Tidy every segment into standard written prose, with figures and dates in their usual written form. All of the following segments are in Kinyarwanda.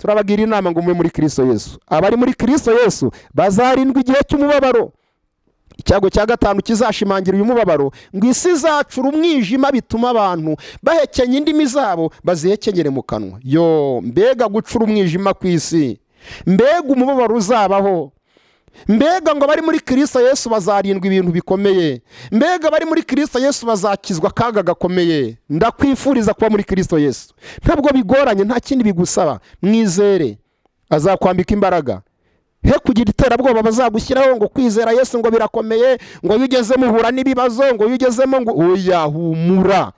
Turabagira inama ngo mube muri Kristo Yesu. Abari muri Kristo Yesu bazarindwa igihe cy'umubabaro. Icyago cya gatanu kizashimangira uyu mubabaro, ngo isi izacura umwijima bituma abantu bahekenya indimi zabo, bazihekenyere mu kanwa. Yo, mbega gucura umwijima ku isi, mbega umubabaro uzabaho, mbega ngo abari muri Kristo Yesu bazarindwa ibintu bikomeye, mbega abari muri Kristo Yesu bazakizwa akaga gakomeye. Ndakwifuriza kuba muri Kristo Yesu. Ntabwo bigoranye, nta kindi bigusaba. Mwizere, azakwambika imbaraga. He kugira iterabwoba bazagushyiraho ngo kwizera Yesu ngo birakomeye, ngo iyo ugezemo uhura n'ibibazo, ngo iyo ugezemo ngo oya, humura.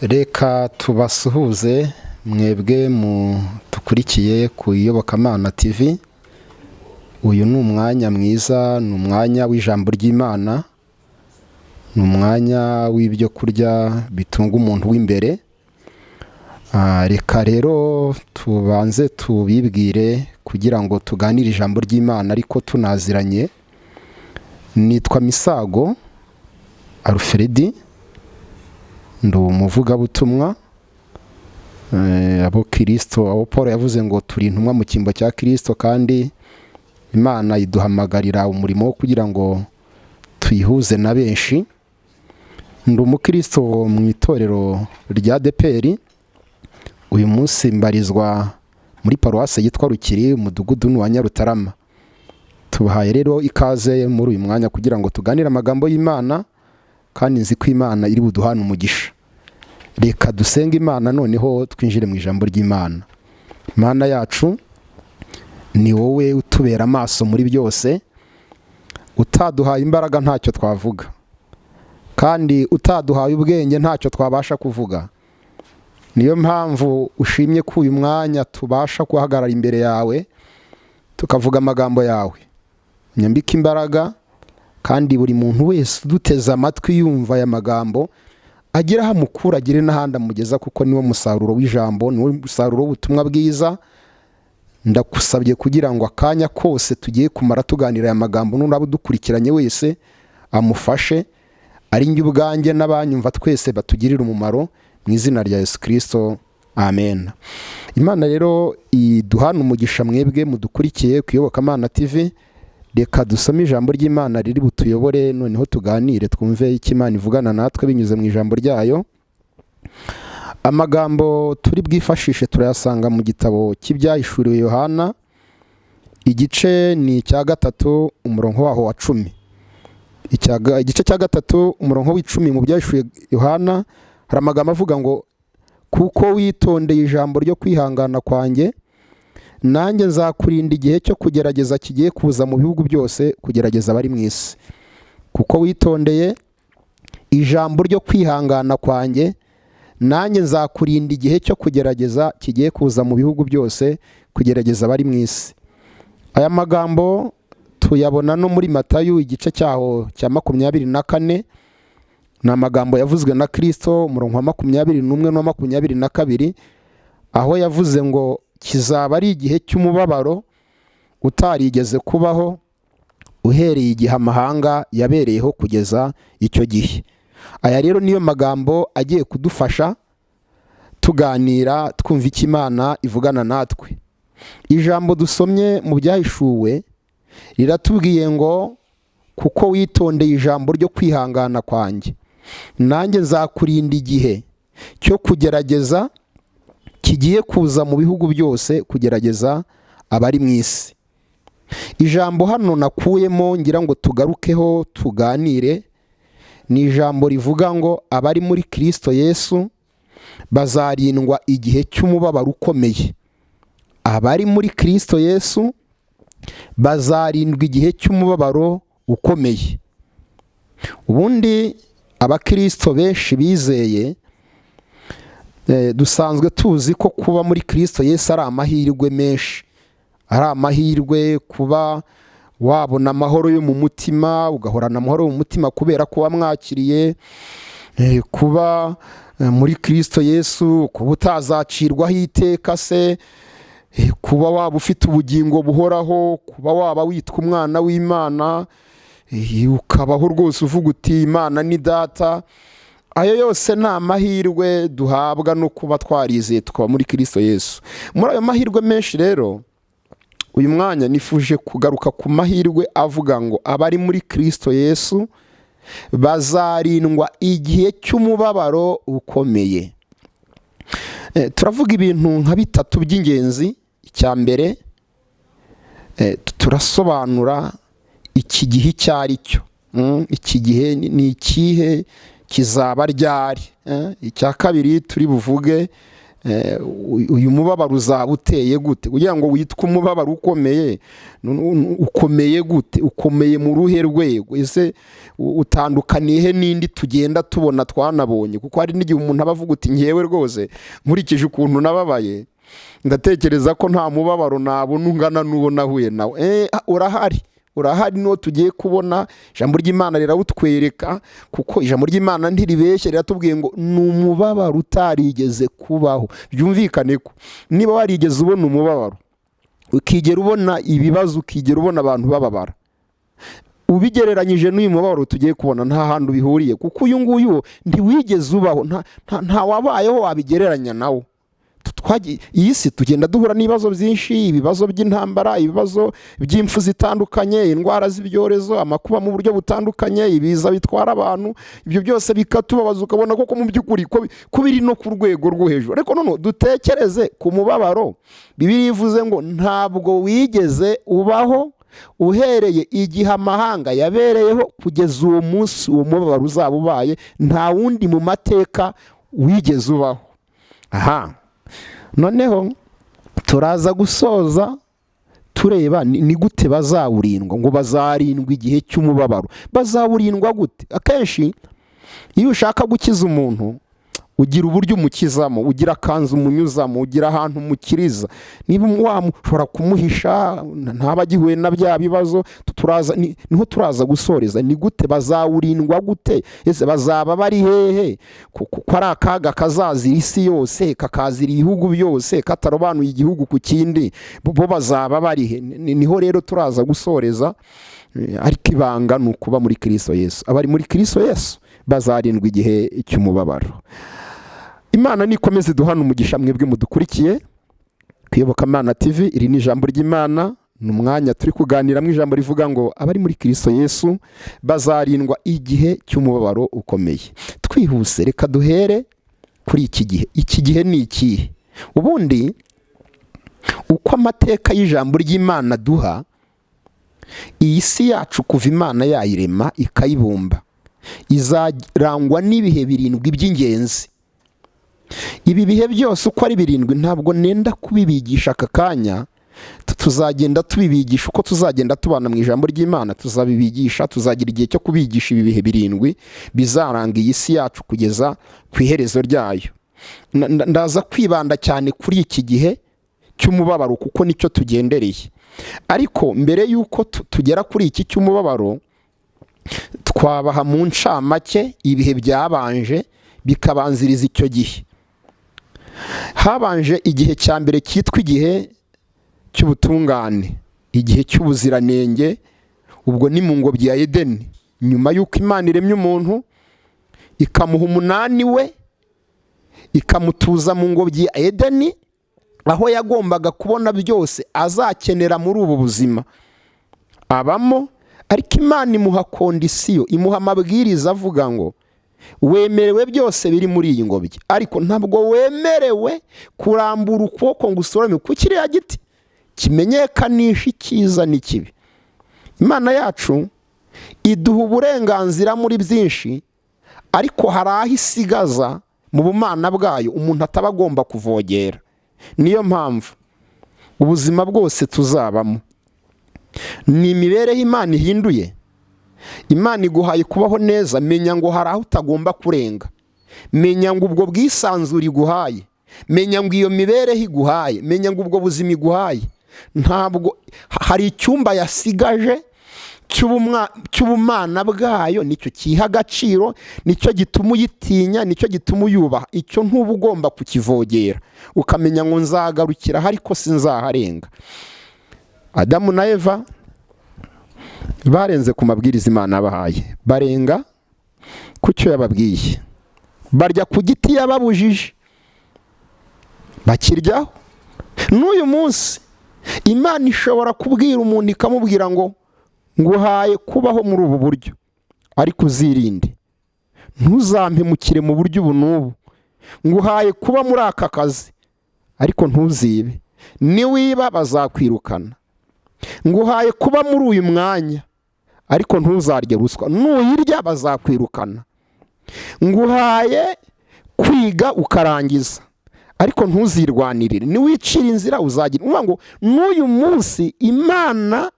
Reka tubasuhuze mwebwe mudukurikiye ku Iyobokamana TV. Uyu ni umwanya mwiza, ni umwanya w'ijambo ry'Imana, ni umwanya w'ibyo kurya bitunga umuntu w'imbere. Reka rero tubanze tubibwire kugira ngo tuganire ijambo ry'Imana ariko tunaziranye. Nitwa Misago Alfredi, ndi umuvugabutumwa. Abo Kristo, abo Paul yavuze ngo turi intumwa mu cyimbo cya Kristo, kandi Imana iduhamagarira umurimo wo kugira ngo tuyihuze na benshi. Ndi umukristo mu itorero rya ADEPR. Uyu munsi mbarizwa muri paruwasi yitwa Rukiri, umudugudu ni uwa Nyarutarama. Tubahaye rero ikaze muri uyu mwanya kugira ngo tuganire amagambo y'Imana, kandi nzi ko Imana iri buduhane umugisha. Reka dusenge Imana noneho twinjire mu ijambo ry'Imana. Mana yacu, ni wowe utubera amaso muri byose. Utaduhaye imbaraga ntacyo twavuga, kandi utaduhaye ubwenge ntacyo twabasha kuvuga. Niyo mpamvu ushimye ko uyu mwanya tubasha guhagarara imbere yawe tukavuga amagambo yawe. Nyambike imbaraga, kandi buri muntu wese uduteze amatwi yumva aya magambo agire aho amukura, agire n'ahandi amugeza, kuko niwo musaruro w'ijambo, niwo musaruro w'ubutumwa bwiza. Ndagusabye kugira ngo akanya kose tugiye kumara tuganira aya magambo, n'uraba udukurikiranye wese amufashe, ari njye ubwanjye n'abanyumva twese batugirire umumaro, mu izina rya Yesu Kristo, amen. Imana rero iduhane umugisha mwebwe mudukurikiye ku Iyobokamana TV. Reka dusome ijambo ry'Imana riri butuyobore, noneho tuganire twumve icyo Imana ivugana natwe binyuze mu ijambo ryayo. Amagambo turi bwifashishe turayasanga mu gitabo cy'ibyahishuriwe Yohana, igice ni icya 3, umurongo waho wa 10. Igice cya 3, umurongo w'icumi mu byahishuriwe Yohana, hari amagambo avuga ngo kuko witondeye ijambo ryo kwihangana kwanjye, nanjye nzakurinda igihe cyo kugerageza kigiye kuza mu bihugu byose, kugerageza abari mu isi. Kuko witondeye ijambo ryo kwihangana kwanjye, nanjye nzakurinda igihe cyo kugerageza kigiye kuza mu bihugu byose, kugerageza abari mu isi. Aya magambo tuyabona no muri Matayo igice cyaho cya 24. Ni amagambo yavuzwe na Kristo, umurongo wa 21 na 22, aho yavuze ngo kizaba ari igihe cy'umubabaro utarigeze kubaho uhereye igihe amahanga yabereyeho kugeza icyo gihe. Aya rero niyo magambo agiye kudufasha tuganira twumva icyo Imana ivugana natwe. Ijambo dusomye mu byahishuwe riratubwiye ngo kuko witondeye ijambo ryo kwihangana kwanjye, nanjye nzakurinda igihe cyo kugerageza kigiye kuza mu bihugu byose, kugerageza abari mu isi. Ijambo hano nakuyemo ngira ngo tugarukeho tuganire, ni ijambo rivuga ngo abari muri Kristo Yesu bazarindwa igihe cy'umubabaro ukomeye. Abari muri Kristo Yesu bazarindwa igihe cy'umubabaro ukomeye. Ubundi abakristo benshi bizeye, dusanzwe tuzi ko kuba muri Kristo Yesu ari amahirwe menshi, ari amahirwe kuba wabona amahoro yo mu mutima, ugahorana amahoro mu mutima kubera ko wamwakiriye, kuba muri Kristo Yesu, kuba utazacirwaho iteka se, kuba waba ufite ubugingo buhoraho, kuba waba witwa umwana w'Imana, ukabaho rwose uvuga uti Imana ni data. Ayo yose ni amahirwe duhabwa no kuba twarizeye tukaba muri Kristo Yesu. Muri ayo mahirwe menshi rero, uyu mwanya nifuje kugaruka ku mahirwe avuga ngo abari muri Kristo Yesu bazarindwa igihe cy'umubabaro ukomeye. Turavuga ibintu nka bitatu by'ingenzi. Icya mbere, turasobanura iki gihe icyo ari cyo. Iki gihe ni ikihe, kizaba ryari? Icya kabiri turi buvuge, uyu mubabaro uzaba uteye gute? Kugira ngo witwe umubabaro ukomeye, ukomeye gute? Ukomeye mu ruhe rwego? Ese utandukaniye he n'indi tugenda tubona twanabonye? Kuko hari n'igihe umuntu aba avuga uti ngewe rwose nkurikije ukuntu nababaye, ndatekereza ko nta mubabaro nabona ungana n'uwo nahuye nawe. Urahari, urahari, n'uwo tugiye kubona. Ijambo ry'Imana rirawutwereka, kuko ijambo ry'Imana ntiribeshye, riratubwiye ngo ni umubabaro utarigeze kubaho. Byumvikane ko niba warigeze ubona umubabaro, ukigera ubona ibibazo, ukigera ubona abantu bababara, ubigereranyije n'uyu mubabaro tugiye kubona, nta hantu bihuriye, kuko uyu nguyu ntiwigeze ubaho, nta wabayeho wabigereranya nawo. Iyi si tugenda duhura n'ibibazo byinshi, ibibazo by'intambara, ibibazo by'impfu zitandukanye, indwara z'ibyorezo, amakuba mu buryo butandukanye, ibiza bitwara abantu, ibyo byose bikatubabaza, ukabona koko mu by'ukuri ko biri no ku rwego rwo hejuru. Ariko noneho dutekereze ku mubabaro Bibiliya ivuze ngo ntabwo wigeze ubaho uhereye igihe amahanga yabereyeho kugeza uwo munsi uwo mubabaro uzaba ubaye, nta wundi mu mateka wigeze ubaho. Aha noneho turaza gusoza tureba ni gute bazawurindwa, ngo bazarindwa igihe cy'umubabaro. Bazawurindwa gute? Akenshi iyo ushaka gukiza umuntu, ugira uburyo umukizamo, ugira akanzu umunyuzamo, ugira ahantu umukiriza. Niba ushobora kumuhisha ntaba agihuye na bya bibazo. Niho turaza gusoreza, ni gute bazawurindwa gute? Ese bazaba bari hehe? Ko ari akaga kazazira isi yose, kakazira ibihugu byose, katarobanuye igihugu ku kindi, bo bazaba bari he? Niho rero turaza gusoreza. Ariko ibanga ni ukuba muri Kristo Yesu. Abari muri Kristo Yesu bazarindwa igihe cy'umubabaro. Imana nikomeze duhana umugisha mwebwe mudukurikiye ku Iyobokamana TV. Iri ni ijambo ry'Imana, ni umwanya turi kuganiramo ijambo rivuga ngo abari muri Kristo Yesu bazarindwa igihe cy'umubabaro ukomeye. Twihuse, reka duhere kuri iki gihe. Iki gihe ni ikihe? Ubundi uko amateka y'ijambo ry'Imana duha, iyi si yacu kuva Imana yayirema ikayibumba, izarangwa n'ibihe birindwi by'ingenzi. Ibi bihe byose uko ari birindwi ntabwo nenda kubibigisha aka kanya, tuzagenda tubibigisha uko tuzagenda tubana mu ijambo ry'Imana. Tuzabibigisha, tuzagira igihe cyo kubigisha ibi bihe birindwi bizaranga iyi si yacu kugeza ku iherezo ryayo. Ndaza kwibanda cyane kuri iki gihe cy'umubabaro kuko nicyo tugendereye. Ariko mbere y'uko tugera kuri iki cy'umubabaro, twabaha mu ncamake ibihe byabanje bikabanziriza icyo gihe. Habanje igihe cya mbere cyitwa igihe cy'ubutungane, igihe cy'ubuziranenge. Ubwo ni mu ngobyi ya Edeni, nyuma y'uko Imana iremye umuntu ikamuha umunani we, ikamutuza mu ngobyi ya Edeni, aho yagombaga kubona byose azakenera muri ubu buzima abamo. Ariko Imana imuha condition, imuha amabwiriza avuga ngo wemerewe byose biri muri iyi ngobyi, ariko ntabwo wemerewe kurambura ukuboko ngo usorome ku kiriya giti kimenyekanisha icyiza n'ikibi. Imana yacu iduha uburenganzira muri byinshi, ariko hari aho isigaza mu bumana bwayo umuntu ataba agomba kuvogera. Niyo mpamvu ubuzima bwose tuzabamo ni imibereho Imana ihinduye. Imana iguhaye kubaho neza, menya ngo hari aho utagomba kurenga, menya ngo ubwo bwisanzure iguhaye, menya ngo iyo mibereho iguhaye, menya ngo ubwo buzima iguhaye, ntabwo hari icyumba yasigaje cy'ubumana bwayo, nicyo kiha agaciro, nicyo gituma uyitinya, nicyo gituma uyubaha. Icyo ntuba ugomba kukivogera, ukamenya ngo nzagarukira ariko sinzaharenga. Adamu na Eva Barenze ku mabwiriza Imana yabahaye, barenga ku cyo yababwiye, barya ku giti yababujije, bakiryaho. N'uyu munsi Imana ishobora kubwira umuntu ikamubwira ngo nguhaye kubaho muri ubu buryo, ariko uzirinde, ntuzampemukire mu buryo ubu n'ubu. Nguhaye kuba muri aka kazi, ariko ntuzibe, niwiba bazakwirukana. Nguhaye kuba muri uyu mwanya, ariko ntuzarye ruswa, nuyirya bazakwirukana. Nguhaye kwiga ukarangiza, ariko ntuzirwanirire, niwicira inzira uzagira. Uvuga ngo n'uyu munsi Imana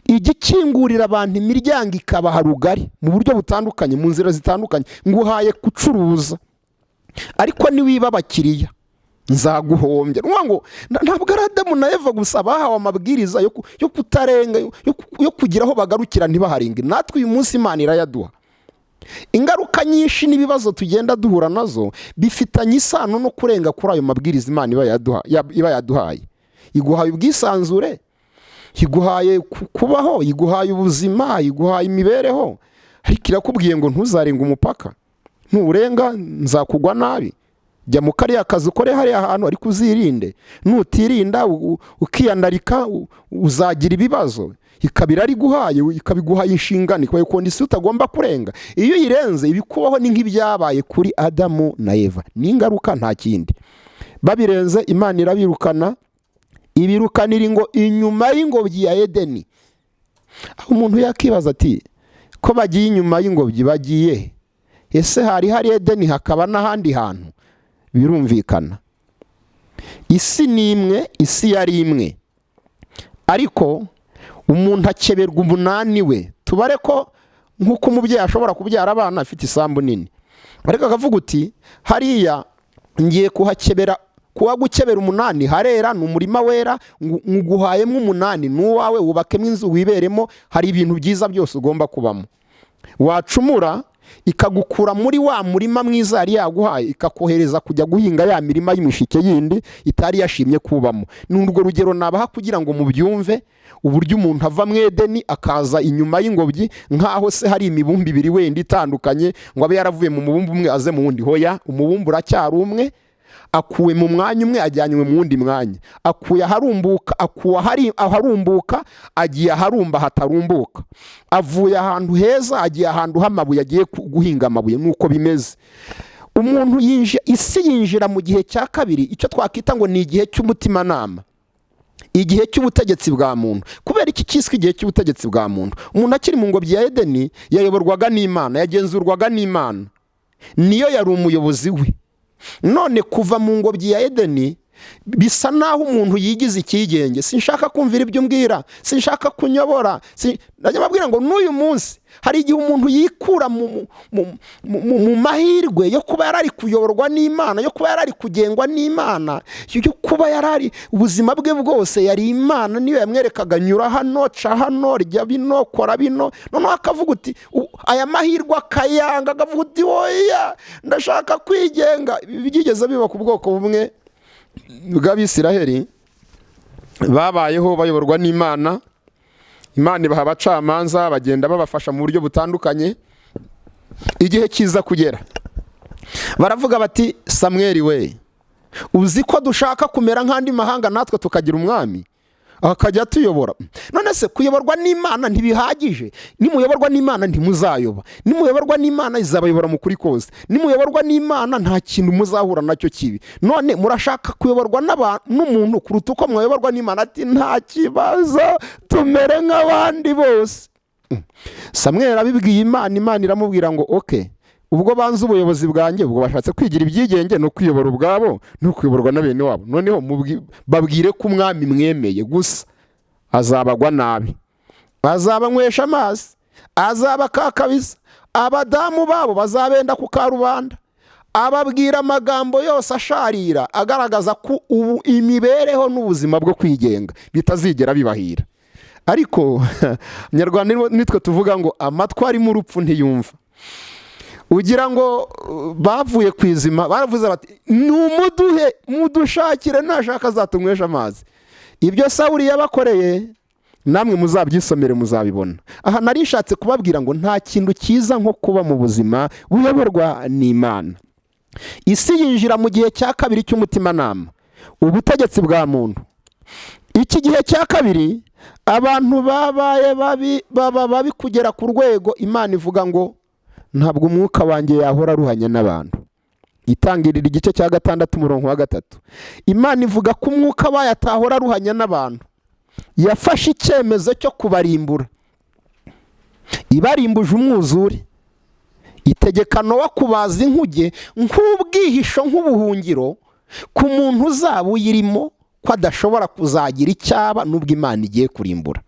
ijya ikingurira abantu imiryango ikabaha rugari mu buryo butandukanye, mu nzira zitandukanye. Nguhaye gucuruza, ariko niwiba abakiriya nzaguhombya. Ni ngo ntabwo ari Adamu na Eva gusa bahawe amabwiriza yo kutarenga, yo kugira aho bagarukira ntibaharenge. Natwe uyu munsi Imana irayaduha. Ingaruka nyinshi n'ibibazo tugenda duhura nazo bifitanye isano no kurenga kuri ayo mabwiriza Imana iba yaduhaye. Iguhaye ubwisanzure, iguhaye kubaho, iguhaye ubuzima, iguhaye imibereho, ariko irakubwiye ngo ntuzarenge umupaka, nurenga nzakugwa nabi. Jya mu kariya kazi ukore hariya hantu, ariko uzirinde, nutirinda ukiyandarika uzagira ibibazo. Ikaba irariguhaye, ikabiguhaye inshingano, ikabaye condition utagomba kurenga. Iyo uyirenze ibikubaho ni nk'ibyabaye kuri Adamu na Eva, ni ingaruka, nta kindi. Babirenze Imana irabirukana, ibirukanira ingo inyuma y'ingobyi ya Edeni. Aho umuntu yakibaza ati ko bagiye inyuma y'ingobyi, bagiye he? Ese hari hari Edeni hakaba n'ahandi hantu? Birumvikana, isi ni imwe, isi yari imwe, ariko umuntu akeberwa umunani we. Tubare ko nk'uko umubyeyi ashobora kubyara abana afite isambu nini, ariko akavuga uti hariya ngiye kuhakebera, kuwa gukebera umunani harera, ni umurima wera, nguhayemo umunani, ni uwawe, wubakemo inzu wiberemo, hari ibintu byiza byose ugomba kubamo. Wacumura ikagukura muri wa murima mwiza yari yaguhaye, ikakohereza kujya guhinga ya mirima y'imishike yindi itari yashimye kubamo. Ni urwo rugero nabaha kugira ngo mubyumve uburyo umuntu ava mu Edeni akaza inyuma y'ingobyi, nk'aho se hari imibumbe ibiri wenda itandukanye, ngo abe yaravuye mu mubumbe umwe aze mu wundi. Hoya, umubumbe uracyari umwe, akuwe mu mwanya umwe ajyanywe mu wundi mwanya, akuye aharumbuka, akuwe aharumbuka agiye aharumba hatarumbuka, avuye ahantu heza agiye ahantu h'amabuye, agiye guhinga amabuye. Nuko bimeze. Umuntu yinjira, isi yinjira mu gihe cya kabiri, icyo twakwita ngo ni igihe cy'umutimanama, igihe cy'ubutegetsi bwa muntu. Kubera iki cyiswe igihe cy'ubutegetsi bwa muntu? Umuntu akiri mu ngobyi ya Edeni yayoborwaga n'Imana, yagenzurwaga n'Imana, niyo yari umuyobozi we. None kuva mu ngobyi ya Edeni bisa naho umuntu yigize icyigenge. Sinshaka kumvira ibyo umbwira, sinshaka kunyobora. Ndajya mbabwira ngo n'uyu munsi hari igihe umuntu yikura mu mahirwe yo kuba yarari kuyoborwa n'Imana, yo kuba yarari kugengwa n'Imana, yo kuba yarari ubuzima bwe bwose yari Imana niyo yamwerekaga nyura hano, ca hano, rya bino, kora bino. Noneho akavuga uti aya mahirwe akayanga, akavuga uti oya, ndashaka kwigenga. Ibi byigeze biba ku bwoko bumwe bw'Abisiraheli babayeho bayoborwa n'Imana. Imana ibaha abacamanza bagenda babafasha mu buryo butandukanye. Igihe kiza kugera baravuga bati Samweli we, uzi ko dushaka kumera nk'andi mahanga, natwe tukagira umwami akajya atuyobora. None se kuyoborwa n'Imana ntibihagije? Nimuyoborwa n'Imana ntimuzayoba, nimuyoborwa n'Imana izabayobora mu kuri kose, nimuyoborwa n'Imana nta kintu muzahura nacyo kibi. None murashaka kuyoborwa n'umuntu kuruta uko mwayoborwa n'Imana? Ati nta kibazo, tumere nk'abandi bose. Samweli abibwiye Imana, Imana iramubwira ngo okay, ubwo banze ubuyobozi bwanjye, ubwo bashatse kwigira ibyigenge no kwiyobora ubwabo no kuyoborwa na bene wabo, noneho babwire ko umwami mwemeye gusa azabagwa nabi, azabanywesha amazi, azabakakabiza, abadamu babo bazabenda ku karubanda. Ababwira amagambo yose asharira agaragaza ko ubu imibereho n'ubuzima bwo kwigenga bitazigera bibahira. Ariko Nyarwanda nitwe tuvuga ngo amatwi arimo urupfu ntiyumva. Ugira ngo bavuye ku izima, baravuze bati numuduhe, mudushakire, nashaka azatunywesha amazi. Ibyo Sawuli yabakoreye Namwe muzabyisomere, muzabibona. Aha nari nshatse kubabwira ngo nta kintu cyiza nko kuba mu buzima buyoborwa n'Imana. Isi yinjira mu gihe cya kabiri cy'umutimanama, ubutegetsi bwa muntu. Iki gihe cya kabiri abantu babaye babi, baba babi kugera ku rwego Imana ivuga ngo ntabwo umwuka wanjye yahora aruhanya n'abantu. Itangirira igice cya 6 umurongo wa 3, Imana ivuga ko umwuka wayo atahora aruhanya n'abantu. Yafashe icyemezo cyo kubarimbura, ibarimbuje umwuzure. Itegeka Nowa kubaza inkuge nk'ubwihisho, nk'ubuhungiro ku muntu uzaba uyirimo, ko adashobora kuzagira icyaba n'ubwo Imana igiye kurimbura.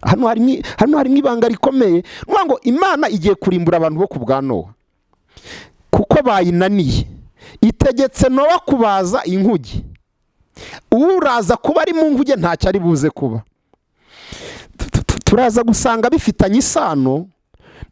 Hano harimo ibanga rikomeye, ni ngo Imana igiye kurimbura abantu bo ku bwa Nowa kuko bayinaniye. Itegetse Nowa kubaza inkuge, uraza kuba ari mu nkuge ntacyo ari buze kuba. Turaza gusanga bifitanye isano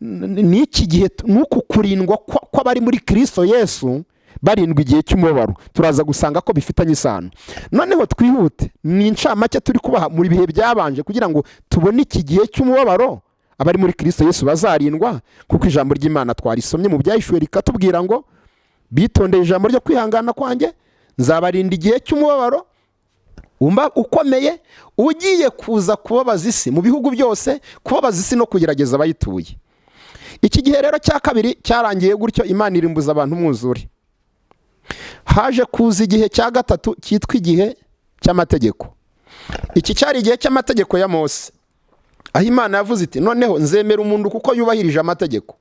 n'iki gihe, n'uku kurindwa kw'abari muri Kirisito Yesu barindwa igihe cy'umubabaro. Turaza gusanga ko bifitanye isano. Noneho twihute, ni incamake turi kubaha mu bihe byabanje kugira ngo tubone iki gihe cy'umubabaro abari muri Kirisito Yesu bazarindwa, kuko ijambo ry'Imana twarisomye mu Byahishuwe rikatubwira ngo bitondeye ijambo ryo kwihangana kwanjye, nzabarinda igihe cy'umubabaro ukomeye ugiye kuza kubabaza isi mu bihugu byose, kubabaza isi no kugerageza abayituye. Iki gihe rero cya kabiri cyarangiye gutyo, Imana irimbuza abantu umwuzure. Haje kuza igihe cya gatatu cyitwa igihe cy'amategeko. Iki cyari igihe cy'amategeko ya Mose, aho Imana yavuze iti noneho nzemera umuntu kuko yubahirije amategeko,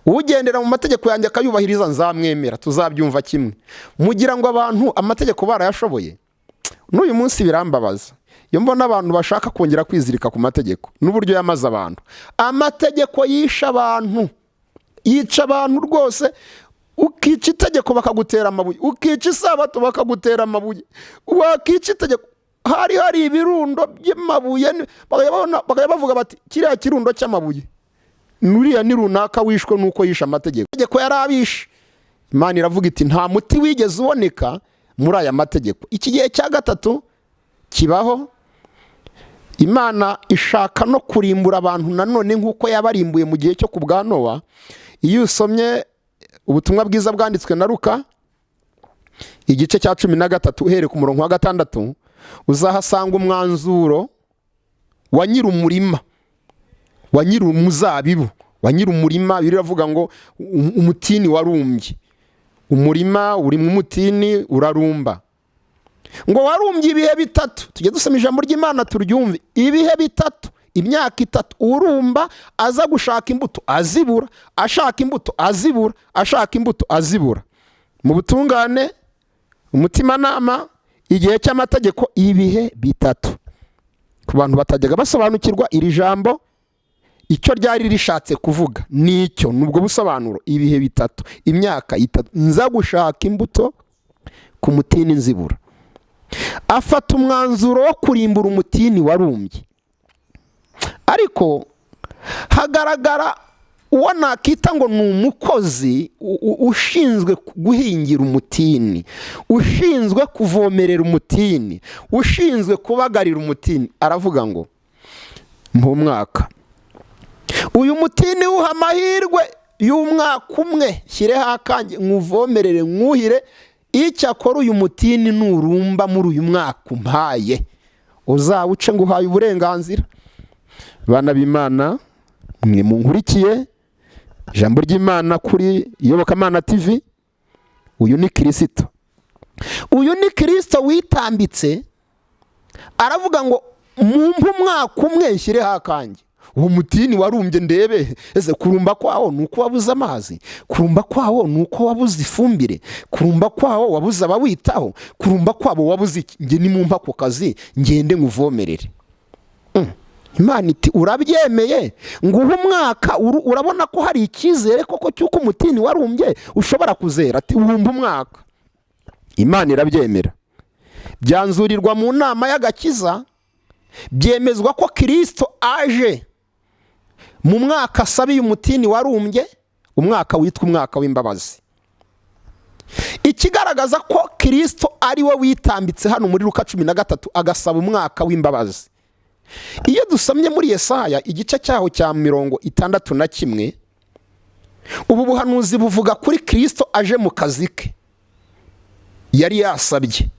ugendera mu mategeko yanjye akayubahiriza nzamwemera. Tuzabyumva kimwe. Mugira ngo abantu amategeko barayashoboye? N'uyu munsi birambabaza iyo mbona abantu bashaka kongera kwizirika ku mategeko n'uburyo yamaze abantu. Amategeko yishe abantu, yica abantu rwose. Ukica itegeko bakagutera amabuye, ukica isabato bakagutera amabuye, wakica itegeko. Hari ibirundo by'amabuye, bakajya bavuga bati kiriya kirundo cy'amabuye nuriya ni runaka wishwe nuko yishe amategeko. Amategeko yari abishe. Imana iravuga iti nta muti wigeze uboneka muri aya mategeko. Iki gihe cya gatatu kibaho, Imana ishaka no kurimbura abantu nanone nk'uko yabarimbuye mu gihe cyo ku bwa Nowa. Iyo usomye ubutumwa bwiza bwanditswe na Luka igice cya 13 uhereye ku murongo wa 6, uzahasanga umwanzuro wa nyir'umurima, wa nyir'umuzabibu, wa nyir'umurima. Biravuga ngo umutini warumbye, umurima urimo umutini urarumba, ngo warumbye ibihe bitatu. Tujye dusoma ijambo ry'Imana turyumve. Ibihe bitatu, imyaka 3, urumba aza gushaka imbuto azibura, ashaka imbuto azibura, ashaka imbuto azibura. Mu butungane, umutimanama, igihe cy'amategeko, ibihe bitatu. Ku bantu batajyaga basobanukirwa iri jambo icyo ryari rishatse kuvuga, nicyo nubwo busobanuro. Ibihe bitatu, imyaka 3, nza gushaka imbuto ku mutini nzibura. Afata umwanzuro wo kurimbura umutini warumbye, ariko hagaragara uwo nakita ngo ni umukozi ushinzwe guhingira umutini, ushinzwe kuvomerera umutini, ushinzwe kubagarira umutini. Aravuga ngo mu mwaka uyu mutini uha amahirwe y'umwaka umwe, shyireho akange nkuvomerere nkuhire, icyakora uyu mutini nurumba muri uyu mwaka umpaye uzawuce, ngo uhaye uburenganzira. Bana b'Imana mwe munkurikiye ijambo ry'Imana kuri Iyobokamana TV, uyu ni Kirisito, uyu ni Kirisito witambitse aravuga ngo mumpe umwaka umwe nshyireho akange, uwo mutini warumbye ndebe ese kurumba kwawo ni uko wabuze amazi, kurumba kwawo ni uko wabuze ifumbire, kurumba kwawo wabuze abawitaho, kurumba kwabo wabuze iki? Njye nimumpa ako kazi ngende nkuvomerere. Imana iti urabyemeye nguhe umwaka, urabona ko hari icyizere koko cy'uko umutini warumbye ushobora kuzera? Ati wumva umwaka. Imana irabyemera, byanzurirwa mu nama y'agakiza, byemezwa ko Kirisito aje mu mwaka asabiye umutini warumbye, umwaka witwa umwaka w'imbabazi. Ikigaragaza ko Kirisito ari we witambitse hano muri Luka 13 agasaba umwaka w'imbabazi. Iyo dusomye muri Yesaya igice cyaho cya 61, ubu buhanuzi buvuga kuri Kristo aje mu kazi ke yari yasabye.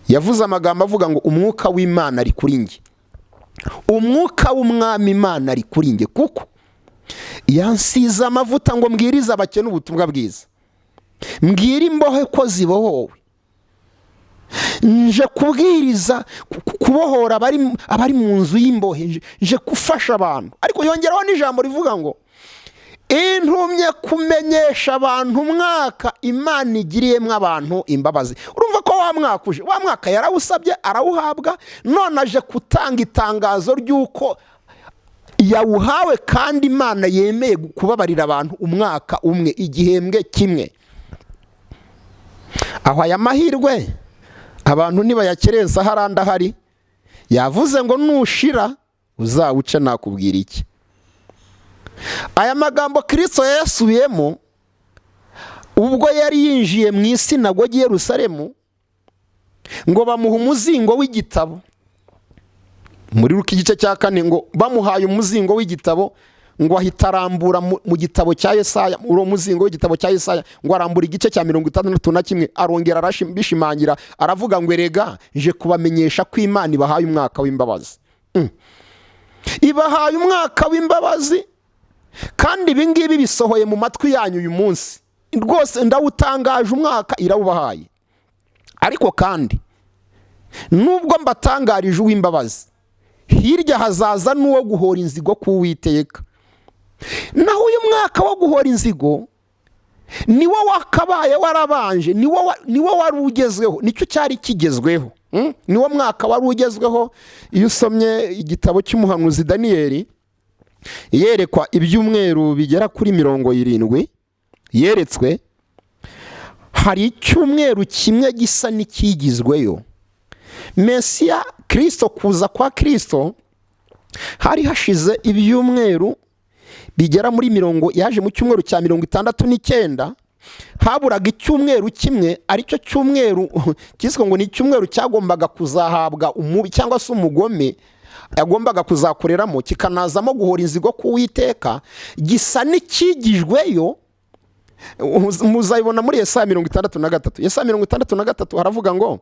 Yavuze amagambo avuga ngo umwuka w'Imana ari kuri njye, umwuka w'umwami Imana ari kuri njye, kuko yansize amavuta ngo mbwirize abakene ubutumwa bwiza, mbwire imbohe ko zibohowe, nje kubwiriza kubohora abari mu nzu y'imbohe, nje gufasha abantu. Ariko yongeraho n'ijambo rivuga ngo intumye kumenyesha abantu umwaka Imana igiriyemo abantu imbabazi. Urumva ko wa mwaka uje, wa mwaka yarawusabye arawuhabwa, none aje gutanga itangazo ry'uko yawuhawe kandi Imana yemeye kubabarira abantu umwaka umwe, igihembwe kimwe. Aho aya mahirwe abantu nibayakerensa harandi ahari, yavuze ngo nushira uzawuce nakubwira iki. Aya magambo Kristo yayasubiyemo ubwo yari yinjiye mu isinagogi i Yerusalemu, ngo bamuha umuzingo w'igitabo. Muri Luka igice cya 4 ngo bamuhaye umuzingo w'igitabo, ngo ahita arambura mu gitabo cya Yesaya, uwo muzingo w'igitabo cya Yesaya, ngo arambura igice cya 61, arongera arabishimangira aravuga ngo erega nje kubamenyesha ko Imana ibahaye umwaka w'imbabazi. Ibahaye umwaka w'imbabazi, kandi ibi ngibi bisohoye mu matwi yanyu uyu munsi. Rwose ndawutangaje, umwaka irawubahaye. Ariko kandi nubwo mbatangarije uw'imbabazi, hirya hazaza n'uwo guhora inzigo k'Uwiteka. Naho uyu mwaka wo guhora inzigo niwo wakabaye warabanje, niwo wari ugezweho, nicyo cyari kigezweho. Niwo mwaka wari ugezweho. Iyo usomye igitabo cy'umuhanuzi Daniyeli, yerekwa ibyumweru bigera kuri 70 yeretswe, hari icyumweru kimwe gisa n'ikigizweyo. Mesiya Kristo, kuza kwa Kristo hari hashize ibyumweru bigera muri mirongo, yaje mu cyumweru cya 69, haburaga icyumweru kimwe, aricyo cyumweru kiswe ngo ni icyumweru cyagombaga kuzahabwa umubi cyangwa se umugome yagombaga kuzakoreramo, kikanazamo guhora inzigo k'Uwiteka, gisa n'ikigijweyo. Muzayibona muri Yesaya 63. Yesaya 63 haravuga ngo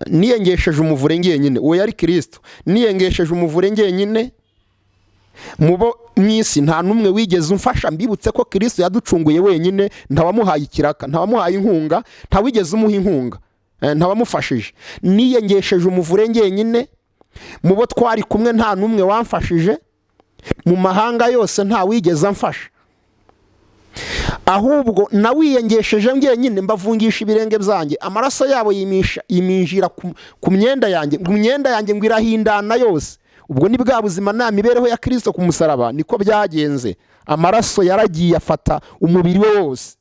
niyengesheje umuvure ngenyine, uwo yari Kristo, niyengesheje umuvure ngenyine mubo mw'isi nta n'umwe wigeze umfasha. Mbibutse ko Kristo yaducunguye wenyine, ntawamuhaye ikiraka, ntawamuhaye inkunga, ntawigeze umuha inkunga, ntawamufashije. Niyengesheje umuvure ngenyine, mubo twari kumwe nta n'umwe wamfashije, mu mahanga yose ntawigeze amfasha, ahubwo nawiyengesheje ngenyine, mbavungisha ibirenge byanjye, amaraso yabo yiminjira ku myenda yanjye, ngo imyenda yanjye ngo irahindana yose. Ubwo ni bwa buzima nta mibereho ya Kristo ku musaraba, niko byagenze, amaraso yaragiye afata umubiri we wose.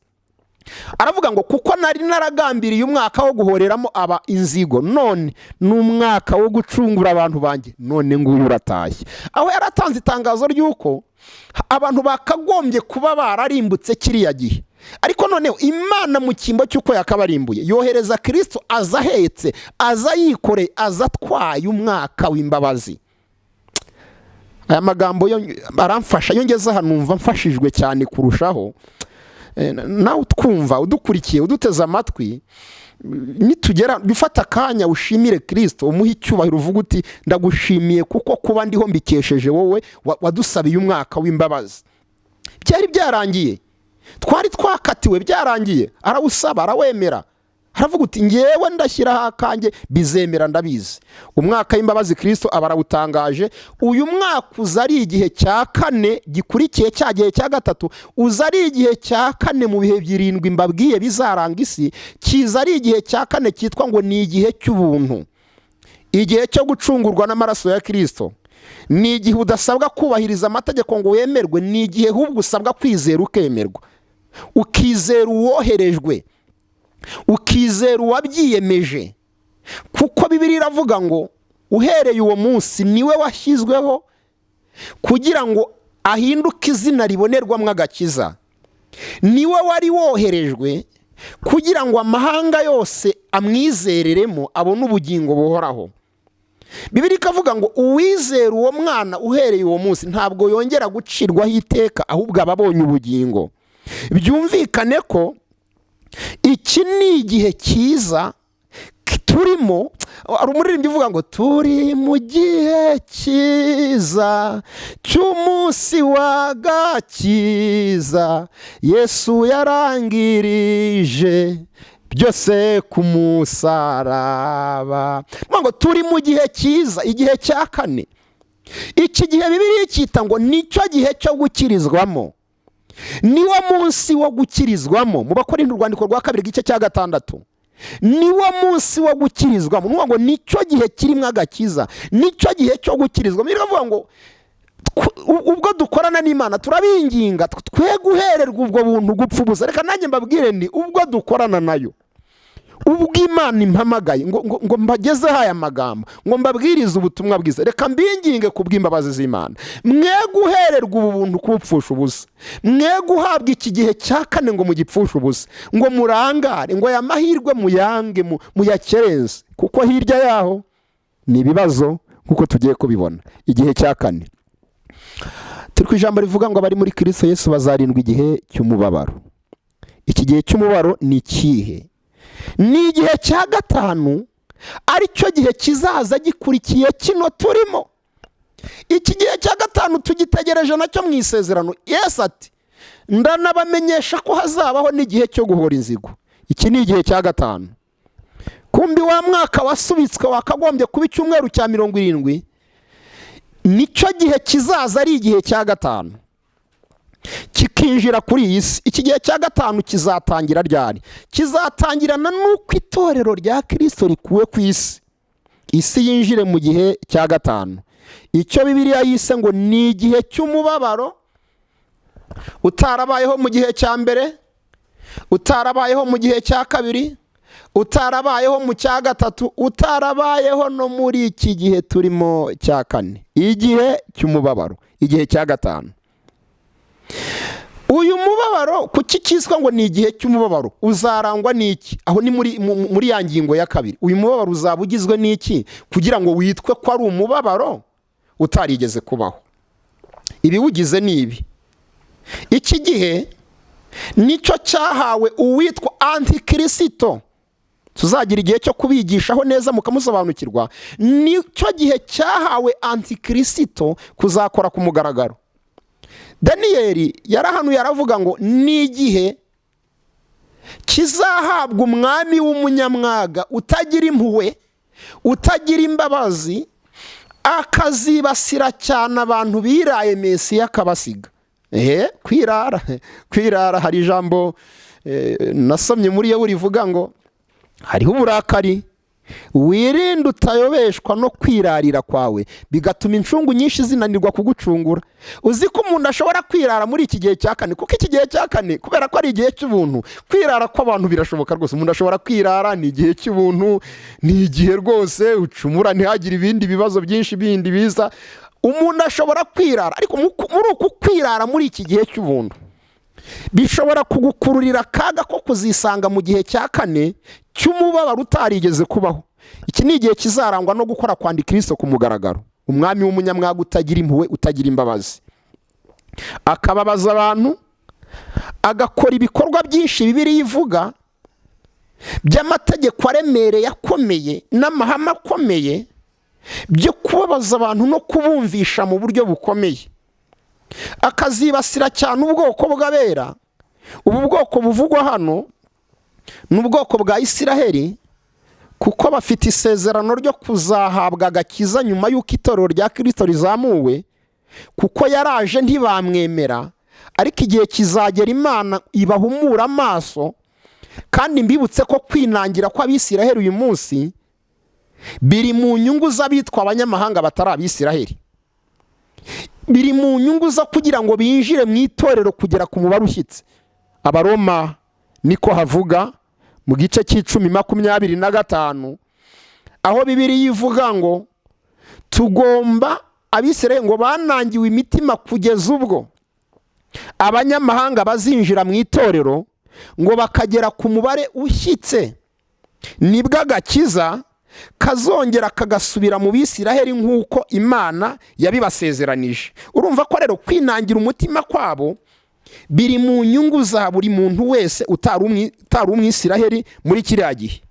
Aravuga ngo kuko nari naragambiriye umwaka wo guhoreramo aba inzigo, none ni umwaka wo gucungura abantu banjye, none nguyu uratashye. Aho yaratanze itangazo ry'uko abantu bakagombye kuba bararimbutse kiriya gihe, ariko noneho Imana mu cyimbo cy'uko yakabarimbuye yohereza Kristo, aza ahetse, aza yikoreye, aza atwaye umwaka w'imbabazi. Aya magambo aramfasha, iyo ngeze aha numva mfashijwe cyane kurushaho. Nawe utwumva, udukurikiye, uduteze amatwi, nitugera gufata akanya ushimire Kristo, umuhe icyubahiro, uvuga uti ndagushimiye kuko kuba ndiho mbikesheje wowe wadusabiye umwaka w'imbabazi. Byari byarangiye, twari twakatiwe, byarangiye, arawusaba arawemera, aravuga uti ngewe ndashyiraho akanjye bizemera, ndabizi. Umwaka w'imbabazi Kristo aba arawutangaje. Uyu mwaka uza ari igihe cya kane gikurikiye cya gihe cya gatatu, uza ari igihe cya kane mu bihe birindwi mbabwiye bizaranga isi, kiza ari igihe cya kane cyitwa ngo ni igihe cy'ubuntu, igihe cyo gucungurwa n'amaraso ya Kristo. Ni igihe udasabwa kubahiriza amategeko ngo wemerwe, ni igihe ahubwo usabwa kwizera ukemerwa, ukizera uwoherejwe, ukizera uwabyiyemeje, kuko Bibiliya iravuga ngo uhereye uwo munsi niwe washyizweho kugira ngo ahinduke izina ribonerwamo agakiza. Niwe wari woherejwe kugira ngo amahanga yose amwizereremo abone ubugingo buhoraho. Bibiliya ikavuga ngo uwizera uwo mwana uhereye uwo munsi ntabwo yongera gucirwaho iteka, ahubwo aba abonye ubugingo. Byumvikane ko iki ni igihe cyiza turimo. Hari umuririmbyi uvuga ngo turi mu gihe cyiza cy'umunsi w'agakiza, Yesu yarangirije byose ku musaraba. Ngo turi mu gihe cyiza, igihe cya kane. Iki gihe Bibiliya icyita ngo nicyo gihe cyo gukirizwamo, niwo munsi wo gukirizwamo. Mu Bakorinto urwandiko rwa 2 igice cya 6, niwo munsi wo gukirizwamo. Nuvuga ngo nicyo gihe kirimo agakiza, nicyo gihe cyo gukirizwamo. Biravuga ngo ubwo dukorana n'Imana turabinginga twe guhererwa ubwo buntu gupfa ubusa. Reka nanjye mbabwire, ni ubwo dukorana nayo, ubwo Imana impamagaye ngo mbagezeho aya magambo, ngo mbabwirize ubutumwa bwiza, reka mbinginge ku bw'imbabazi z'Imana, mwe guhererwa ubu buntu kubupfusha ubusa, mwe guhabwa iki gihe cya kane ngo mugipfushe ubusa, ngo murangare, ngo aya mahirwe muyange, muyakerenze, kuko hirya yaho ni ibibazo nk'uko tugiye kubibona. Igihe cya kane turi ku ijambo rivuga ngo abari muri Kristo Yesu bazarindwa igihe cy'umubabaro. Iki gihe cy'umubabaro ni ikihe? Ni igihe cya 5, aricyo gihe kizaza gikurikiye kino turimo. Iki gihe cya 5 tugitegereje nacyo mu isezerano. Yesu ati ndanabamenyesha ko hazabaho n'igihe cyo guhora inzigo. Iki ni igihe cya 5. Kumbi wa mwaka wasubitswe wakagombye kuba icyumweru cya 70, nicyo gihe kizaza ari igihe cya 5 kikinjira kuri iyi si. Iki gihe cya 5 kizatangira ryari? Kizatangirana n'uko itorero rya Kristo rikuwe ku isi, isi yinjire mu gihe cya 5. Icyo Bibiliya yise ngo ni igihe cy'umubabaro utarabayeho mu gihe cya mbere, utarabayeho mu gihe cya 2, utarabayeho mu cya 3, utarabayeho no muri iki gihe turimo cya 4, igihe cy'umubabaro, igihe cya 5. Uyu mubabaro kuki cyiswa ngo ni igihe cy'umubabaro? Uzarangwa n'iki? Aho ni muri ya ngingo ya 2. Uyu mubabaro uzaba ugizwe n'iki kugira ngo witwe ko ari umubabaro utarigeze kubaho? Ibiwugize ni ibi. Iki gihe nicyo cyahawe uwitwa Antikirisito, tuzagira igihe cyo kubigishaho neza mukamusobanukirwa. Nicyo gihe cyahawe Antikirisito kuzakora ku mugaragaro. Daniyeli yarahanuye aravuga ngo ni igihe kizahabwa umwami w'umunyamwaga utagira impuhwe, utagira imbabazi, akazibasira cyane abantu biraye Mesiya akabasiga. Kwirara, kwirara. Hari ijambo nasomye muri yo rivuga ngo hariho uburakari, wirinde utayobeshwa no kwirarira kwawe, bigatuma incungu nyinshi zinanirwa kugucungura. Uzi ko umuntu ashobora kwirara muri iki gihe cya 4, kuko iki gihe cya 4 kubera ko ari igihe cy'ubuntu, kwirara kw'abantu birashoboka rwose. Umuntu ashobora kwirara, ni igihe cy'ubuntu, ni igihe rwose ucumura ntihagire ibindi bibazo byinshi bindi biza. Umuntu ashobora kwirara, ariko muri uku kwirara muri iki gihe cy'ubuntu bishobora kugukururira akaga ko kuzisanga mu gihe cya 4 cy'umubabaro utarigeze kubaho. Iki ni igihe kizarangwa no gukora kwa Antikristo ku mugaragaro, umwami w'umunyamwaga utagira impuhwe, utagira imbabazi, akababaza abantu, agakora ibikorwa byinshi Bibiliya ivuga by'amategeko aremereye akomeye n'amahame akomeye byo kubabaza abantu no kubumvisha mu buryo bukomeye. Akazibasira cyane ubwoko bw'abera. Ubu bwoko buvugwa hano ni ubwoko bwa Isiraheli, kuko bafite isezerano ryo kuzahabwa agakiza nyuma y'uko itorero rya Kristo rizamuwe, kuko yaraje ntibamwemera, ariko igihe kizagera Imana ibahumura amaso. Kandi mbibutse ko kwinangira kw'Abisiraheli uyu munsi biri mu nyungu z'abitwa abanyamahanga batari Abisiraheli, biri mu nyungu zo kugira ngo binjire mu itorero kugera ku mubare ushyitse. Abaroma niko havuga mu gice cy'icumi 25, aho Bibiliya ivuga ngo tugomba Abisirayeli ngo banangiwe imitima kugeza ubwo abanyamahanga bazinjira mu itorero ngo bakagera ku mubare ushyitse, nibwo agakiza Kazongera kagasubira mu Bisiraheli nk'uko Imana yabibasezeranije. Urumva ko rero kwinangira umutima kwabo biri mu nyungu za buri muntu wese utari umwisiraheli muri kiriya gihe.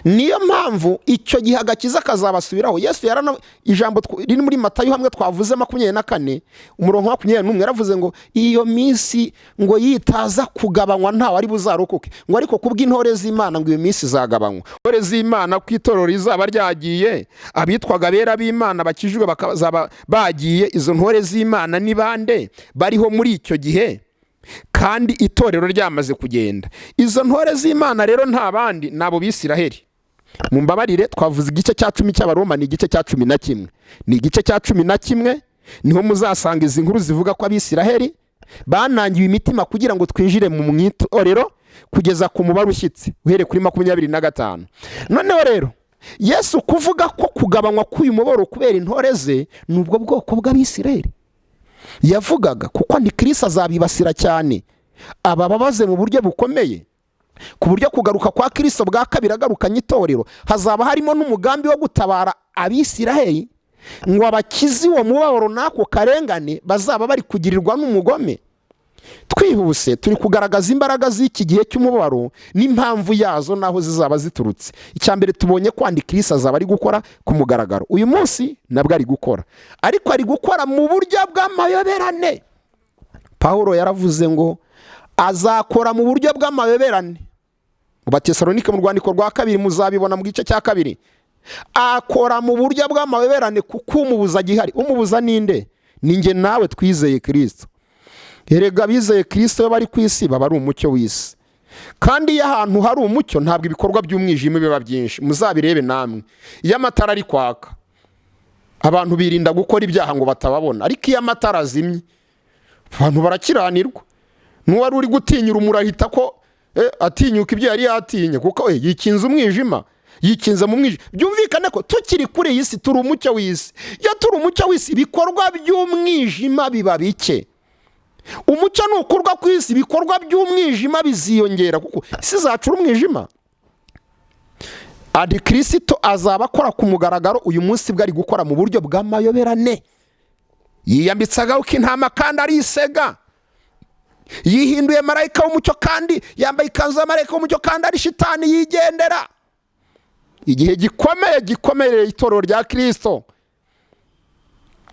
Niyo mpamvu icyo gihe agakiza kazabasubiraho. Yesu yarana ijambo riri muri Matayo hamwe twavuze 24 umurongo 21, yaravuze ngo iyo minsi ngo yitaza kugabanywa ntawe ari buzarokoke, ngo ariko kubw'intore z'Imana ngo iyo minsi izagabanywa. Intore z'Imana ku itorero rizaba ryagiye, abitwaga abera b'Imana bakijijwe bakazaba bagiye. Izo ntore z'Imana ni bande bariho muri icyo gihe kandi itorero ryamaze kugenda? Izo ntore z'Imana rero nta bandi, ni abo Bisiraheli. Mumbabarire, twavuze igice cya 10 cy'Abaroma, ni igice cya 11, ni igice cya 11, niho muzasanga izi nkuru zivuga ko Abisiraheli banangiwe imitima kugira ngo twinjire mu itorero kugeza ku mubare ushyitse uhereye kuri 25. Noneho rero Yesu kuvuga ko kugabanywa k'uyu mubabaro kubera intore ze, ni ubwo bwoko bw'Abisiraheli yavugaga, kuko Antikristo azabibasira cyane, abababaze mu buryo bukomeye, ku buryo kugaruka kwa Kristo bwa kabiri agarukanye itorero hazaba harimo n'umugambi wo gutabara Abisiraheli ngo abakize uwo mubabaro n'ako karengane bazaba bari kugirirwa n'umugome. Twihuse, turi kugaragaza imbaraga z'iki gihe cy'umubabaro n'impamvu yazo n'aho zizaba ziturutse. Icya mbere, tubonye ko Antikristo azaba ari gukora ku mugaragaro. Uyu munsi nabwo ari gukora, ariko ari gukora mu buryo bw'amayoberane. Pawulo yaravuze ngo azakora mu buryo bw'amayoberane. Mu Batesalonike, mu rwandiko rwa kabiri, muzabibona mu gice cya kabiri. Akora mu buryo bw'amayoberane kuko umubuza agihari. Umubuza ninde? Ni njye nawe twizeye Kirisito. Erega abizeye Kirisito iyo bari ku isi baba ari umucyo w'isi, kandi iyo ahantu hari umucyo ntabwo ibikorwa by'umwijima biba byinshi. Muzabirebe namwe, iyo amatara ari kwaka abantu birinda gukora ibyaha ngo batababona, ariko iyo amatara azimye abantu barakiranirwa. N'uwari uri gutinya urumuri ahita ko atinyuka ibyo yari yatinye, kuko yikinze umwijima, yikinze mu mwijima. Byumvikane ko tukiri kuri iyi si turi umucyo w'isi. Iyo turi umucyo w'isi, ibikorwa by'umwijima biba bike. Umucyo nukurwa ku isi, ibikorwa by'umwijima biziyongera, kuko isi izacura umwijima. Antikirisito azaba akora ku mugaragaro. Uyu munsi bwo ari gukora mu buryo bw'amayoberane. Yiyambitse agahu k'intama kandi arisega, yihinduye marayika w'umucyo kandi yambaye ikanzu ya marayika w'umucyo kandi ari shitani yigendera. Igihe gikomeye gikomereye itorero rya Kirisito.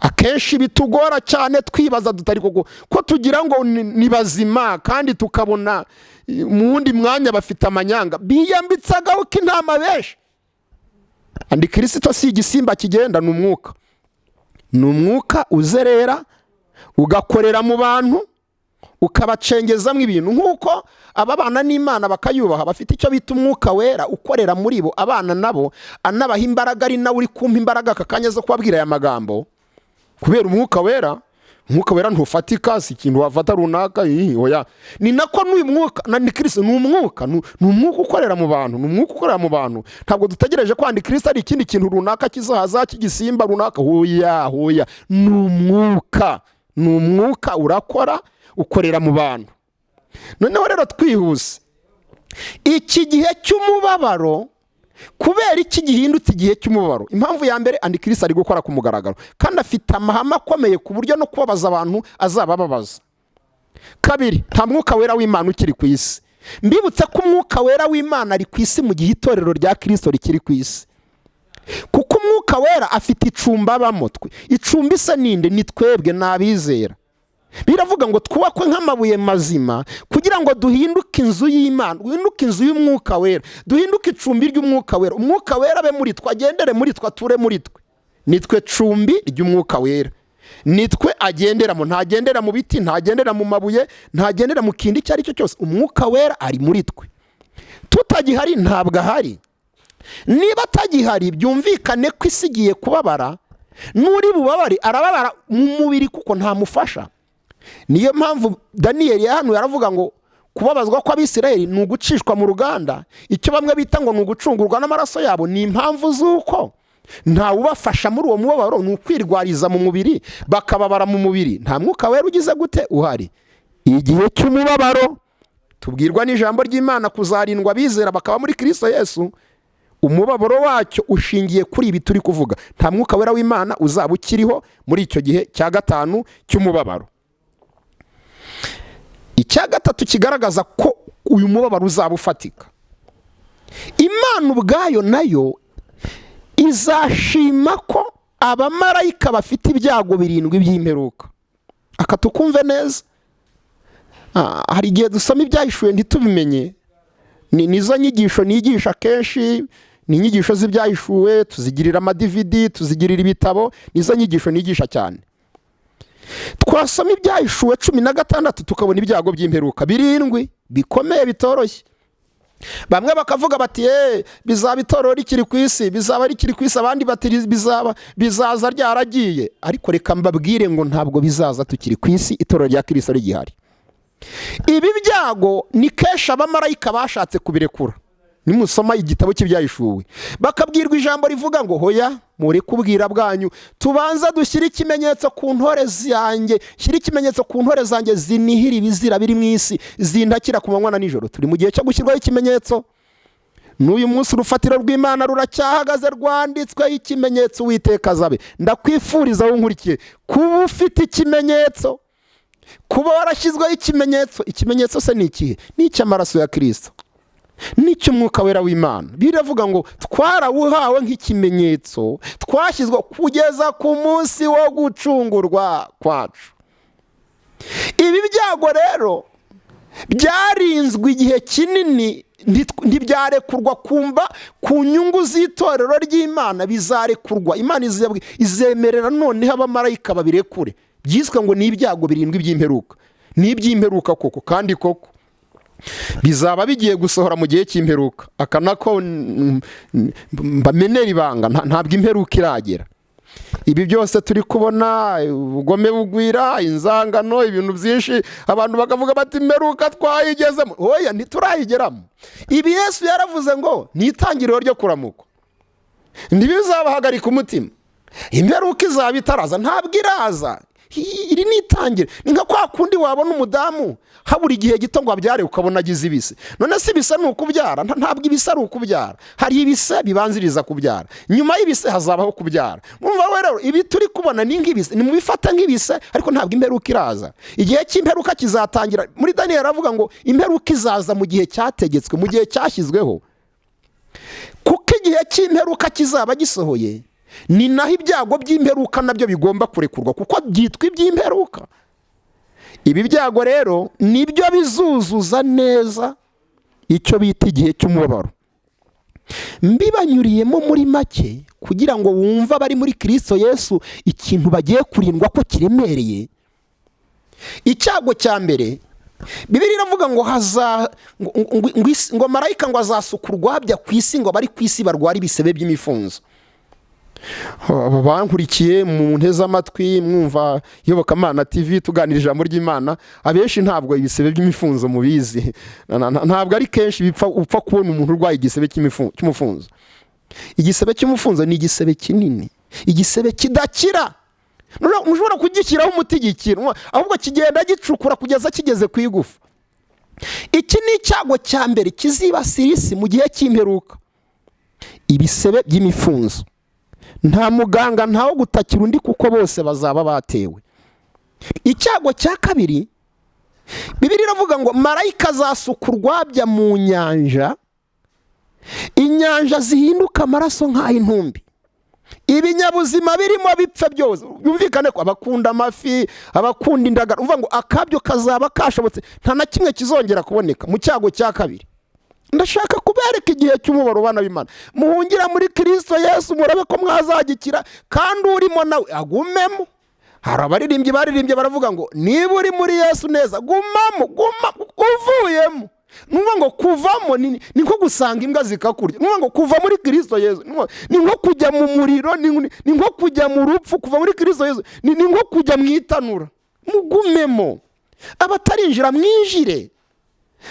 Akenshi bitugora cyane, twibaza tutari koko ko tugira ngo ni bazima kandi tukabona mu wundi mwanya bafite amanyanga, biyambitse agahu k'intama benshi. Antikirisito si igisimba kigenda, ni umwuka, ni umwuka uzerera ugakorera mu bantu, ukabacengezamo ibintu. Nk'uko ababana n'Imana bakayubaha bafite icyo bita Umwuka Wera ukorera muri bo, abana nabo anabaha imbaraga, ari nawe uri kumpa imbaraga aka kanya zo kubabwira aya magambo kubera Umwuka Wera. Umwuka Wera ntufatika, si ikintu wafata runaka, oya. Ni nako n'uyu mwuka na Antikristo ni umwuka, ni umwuka ukorera mu bantu, ni umwuka ukorera mu bantu. Ntabwo dutegereje ko Antikristo ari ikindi kintu runaka kizahaza cy'igisimba runaka. Hoya, hoya, ni umwuka, ni umwuka urakora, ukorera mu bantu. Noneho rero twihuse, iki gihe cy'umubabaro kubera iki gihindutse igihe cy'umubabaro? Impamvu ya mbere, Antikristo ari gukora ku mugaragaro kandi afite amahame akomeye ku buryo no kubabaza abantu azaba ababaza. Kabiri, nta Mwuka Wera w'Imana ukiri ku isi. Mbibutse ko Umwuka Wera w'Imana ari ku isi mu gihe itorero rya Kirisito rikiri ku isi, kuko Umwuka Wera afite icumbi abamo. Twe icumbi se ninde? Ni twebwe, ni abizera. Biravuga ngo twubakwe nk'amabuye mazima kugira ngo duhinduke inzu y'Imana, duhinduke inzu y'Umwuka Wera, duhinduke icumbi ry'Umwuka Wera. Umwuka Wera abe muri twe, agendere muri twe, ature muri twe. Ni twe cumbi ry'Umwuka Wera, ni twe agenderamo. Ntagendera mu biti, ntagendera mu mabuye, ntagendera mu kindi icyo ari cyo cyose. Umwuka Wera ari muri twe. Tutagihari ntabwo ahari. Niba atagihari, byumvikane ko isi igiye kubabara. N'uri bubabare arababara mu mubiri kuko ntamufasha. Niyo mpamvu Daniyeli yahanuye aravuga ngo kubabazwa kw'Abisirayeli ni ugucishwa mu ruganda, icyo bamwe bita ngo ni ugucungurwa n'amaraso yabo. Ni impamvu z'uko ntawubafasha muri uwo mubabaro, ni ukwirwariza mu mubiri, bakababara mu mubiri. Nta Mwuka Wera ugize gute uhari. Igihe cy'umubabaro tubwirwa n'ijambo ry'Imana kuzarindwa abizera bakaba muri Kirisito Yesu. Umubabaro wacyo ushingiye kuri ibi turi kuvuga. Nta Mwuka Wera w'Imana uzaba ukiriho muri icyo gihe cya gatanu cy'umubabaro. Icya gatatu kigaragaza ko uyu mubabaro uzaba ufatika, Imana ubwayo nayo izashima ko abamarayika bafite ibyago birindwi by'imperuka. Aka tukumve neza. Hari igihe dusoma Ibyahishuwe ntitubimenye. Nizo nyigisho nigisha kenshi, ni inyigisho z'Ibyahishuwe. Tuzigirira ama DVD, tuzigirira ibitabo, nizo nyigisho nigisha cyane. Twasoma Ibyahishuwe 16, tukabona ibyago by'imperuka birindwi bikomeye bitoroshye. Bamwe bakavuga bati: "Ye, bizaba itorero rikiri ku isi, bizaba rikiri ku isi." Abandi bati: "Bizaba, bizaza ryaragiye." Ariko reka mbabwire ngo ntabwo bizaza tukiri ku isi, itorero rya Kirisito rigihari. Ibi byago ni kenshi abamarayika bashatse kubirekura. Nimusoma igitabo cy'Ibyahishuwe, bakabwirwa ijambo rivuga ngo: "Hoya, mureke ubwira bwanyu, tubanza dushyire ikimenyetso ku ntore zanjye, shyire ikimenyetso ku ntore zanjye zinihira ibizira biri mu isi, zintakira ku manywa na nijoro." Turi mu gihe cyo gushyirwaho ikimenyetso. N'uyu munsi urufatiro rw'Imana ruracyahagaze, rwanditsweho ikimenyetso: "Uwiteka azabe." Ndakwifuriza, wowe unkurikiye, kuba ufite ikimenyetso, kuba warashyizweho ikimenyetso. Ikimenyetso se ni ikihe? Ni icy'amaraso ya Kirisito, n'icy'Umwuka Wera w'Imana. Biravuga ngo twarawuhawe nk'ikimenyetso, twashyizwe kugeza ku munsi wo gucungurwa kwacu. Ibi byago rero byarinzwe igihe kinini, ntibyarekurwa. Kumva ku nyungu z'itorero ry'Imana bizarekurwa. Imana izemerera noneho abamarayika babirekure. Byiswe ngo ni ibyago birindwi by'imperuka. Ni iby'imperuka koko, kandi koko bizaba bigiye gusohora mu gihe cy'imperuka. Aka nako mbamenera ibanga, ntabwo imperuka iragera. Ibi byose turi kubona, ubugome bugwira, inzangano, ibintu byinshi, abantu bakavuga bati: "Imperuka twayigezemo." Oya, ntiturayigeramo. Ibi Yesu yaravuze ngo ni itangiriro ryo kuramukwa. Ntibizabahagarika umutima, imperuka izaba itaraza. Ntabwo iraza, iri ni itangira. Ni nka kwa kundi wabona umudamu habura igihe gito ngo abyare, ukabona agize ibise. None se ibise ni ukubyara? Ntabwo ibise ari ukubyara. Hari ibise bibanziriza kubyara, nyuma y'ibise hazabaho kubyara. Mwumva we rero, ibi turi kubona ni nk'ibise, ni mubifata nk'ibise, ariko ntabwo imperuka iraza. Igihe cy'imperuka kizatangira. Muri Daniyeli aravuga ngo imperuka izaza mu gihe cyategetswe, mu gihe cyashyizweho. Kuko igihe cy'imperuka kizaba gisohoye, ni naho ibyago by'imperuka nabyo bigomba kurekurwa, kuko byitwa iby'imperuka. Ibi byago rero nibyo bizuzuza neza icyo bita igihe cy'umubabaro. Mbibanyuriyemo muri make kugira ngo wumve abari muri Kirisito Yesu ikintu bagiye kurindwa ko kiremereye. Icyago cya mbere, Bibiliya iravuga ngo haza ngo marayika ngo azasuka urwabya ku isi, ngo abari ku isi barwara ibisebe by'imifunzo. Aba bankurikiye mu nteze amatwi, mwumva Iyobokamana TV, tuganira ijambo ry'Imana, abenshi ntabwo ibisebe by'imifunzo mubizi. Ntabwo ari kenshi bipfa upfa kubona umuntu urwaye igisebe cy'umufunzo. Igisebe cy'umufunzo ni igisebe kinini, igisebe kidakira. Ntushobora kugishyiraho umuti gikira, ahubwo kigenda gicukura kugeza kigeze ku igufa. Iki ni icyago cya mbere kizibasira isi mu gihe cy'imperuka, ibisebe by'imifunzo. Nta muganga, ntawo gutakira undi, kuko bose bazaba batewe. Icyago cya kabiri, Bibiliya iravuga ngo marayika azasuka urwabya mu nyanja, inyanja zihinduka amaraso nk'ay'intumbi, ibinyabuzima birimo bipfa byose. Byumvikane ko abakunda amafi, abakunda indagara, uvuga ngo akabyo kazaba kashobotse, nta na kimwe kizongera kuboneka mu cyago cya kabiri. Ndashaka kubereka igihe cy'umubabaro. Bana b'Imana, muhungira muri Kirisito Yesu, murabe ko mwazagikira, kandi urimo nawe agumemo. Hari abaririmbyi baririmbye baravuga ngo: "Niba uri muri Yesu neza, gumamo, guma." Uvuyemo, ni ukuvuga ngo kuvamo ni nko gusanga imbwa zikakurya. Ni ukuvuga ngo kuva muri Kirisito Yesu ni nko kujya mu muriro, ni nko kujya mu rupfu. Kuva muri Kirisito Yesu ni nko kujya mu itanura. Mugumemo, abatarinjira mwinjire.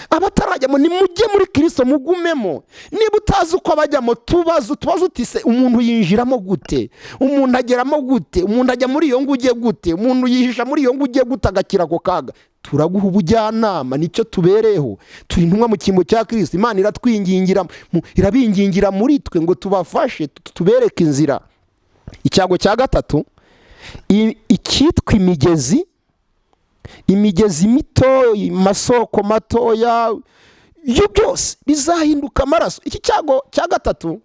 Abatarajyamo, nimujye muri Kirisito, mugumemo. Niba utazi uko bajyamo, tubaze, utubaze uti: "Se umuntu yinjiramo gute? Umuntu ageramo gute? Umuntu ajya muri iyo nguge gute? Umuntu yihisha muri iyo nguge gute agakira ako kaga?" Turaguha ubujyanama, nicyo tubereyeho. Turi intumwa mu cyimbo cya Kirisito. Imana iratwingingira, irabingingira muri twe ngo tubafashe, tubereke inzira. Icyago cya gatatu, icyitwa imigezi, imigezi mito, amasoko matoya, ibyo byose bizahinduka amaraso. Iki cyago cya gatatu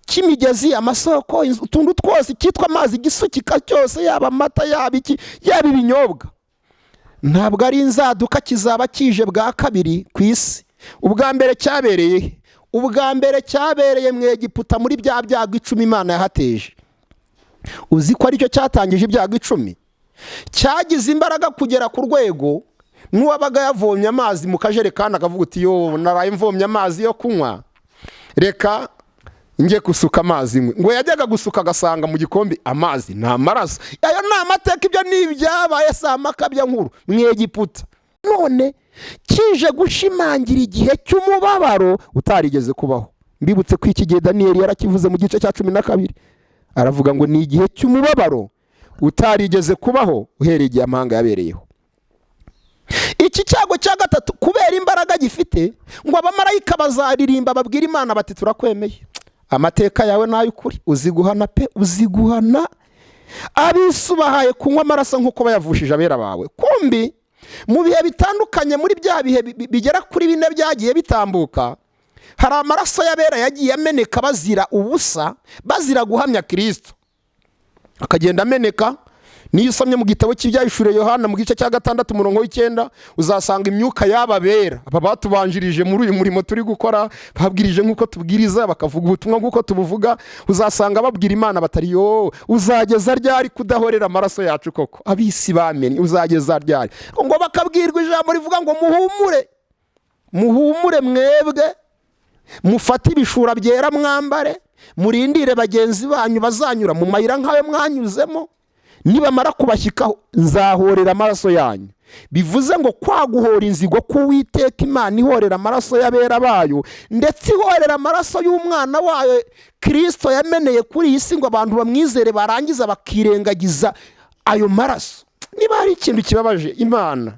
cy'imigezi, amasoko, utuntu twose, icyitwa amazi gisukika cyose, yaba amata, yaba iki, yaba ibinyobwa, ntabwo ari inzaduka, kizaba kije bwa kabiri ku isi. Ubwa mbere cyabereye he? Ubwa mbere cyabereye mu Egiputa, muri bya byago 10 Imana yahateje. Uzi ko aricyo cyatangije ibyago 10? Cyagize imbaraga kugera ku rwego n'uwabaga yavomye amazi mu kajerekani akavuga uti: "Yo, naraye mvomye amazi yo kunywa, reka njye gusuka amazi nywe." Ngo yajyaga gusuka agasanga mu gikombe amazi ni amaraso. Ayo ni amateka, ibyo ni ibyabaye, si amakabya nkuru mu Egiputa. None kije gushimangira igihe cy'umubabaro utarigeze kubaho. Mbibutse ko iki gihe Daniyeli yarakivuze mu gice cya 12, aravuga ngo ni igihe cy'umubabaro utarigeze kubaho uhereye igihe amahanga yabereyeho. Iki cyago cya gatatu, kubera imbaraga gifite, ngo abamarayika bazaririmba babwira Imana bati: "Turakwemeye, amateka yawe ni ay'ukuri, uzi guhana pe, uzi guhana ab'isi ubahaye kunywa amaraso nk'uko bayavushije abera bawe." Kumbi mu bihe bitandukanye, muri bya bihe bigera kuri bine byagiye bitambuka, hari amaraso y'abera yagiye ameneka bazira ubusa, bazira guhamya Kirisito, akagenda ameneka. Niyo usomye mu gitabo cy'Ibyahishuriwe Yohana mu gice cya 6 umurongo wa 9, uzasanga imyuka y'aba bera, aba batubanjirije muri uyu murimo turi gukora, babwirije nk'uko tubwiriza, bakavuga ubutumwa nk'uko tubuvuga, uzasanga babwira Imana batari: "Yo, uzageza ryari kudahorera amaraso yacu koko ab'isi bamenye? Uzageza ryari?" Ngo bakabwirwa ijambo rivuga ngo: "Muhumure, muhumure mwebwe, mufate ibishura byera mwambare, murindire bagenzi banyu bazanyura mu mayira nk'ayo mwanyuzemo. Nibamara kubashyikaho, nzahorera amaraso yanyu." Bivuze ngo kwaguhora inzigo k'Uwiteka Imana ihorera amaraso y'abera bayo, ndetse ihorera amaraso y'umwana wayo Kirisito yameneye kuri iyi si ngo abantu bamwizere, barangiza bakirengagiza ayo maraso. Niba hari ikintu kibabaje Imana,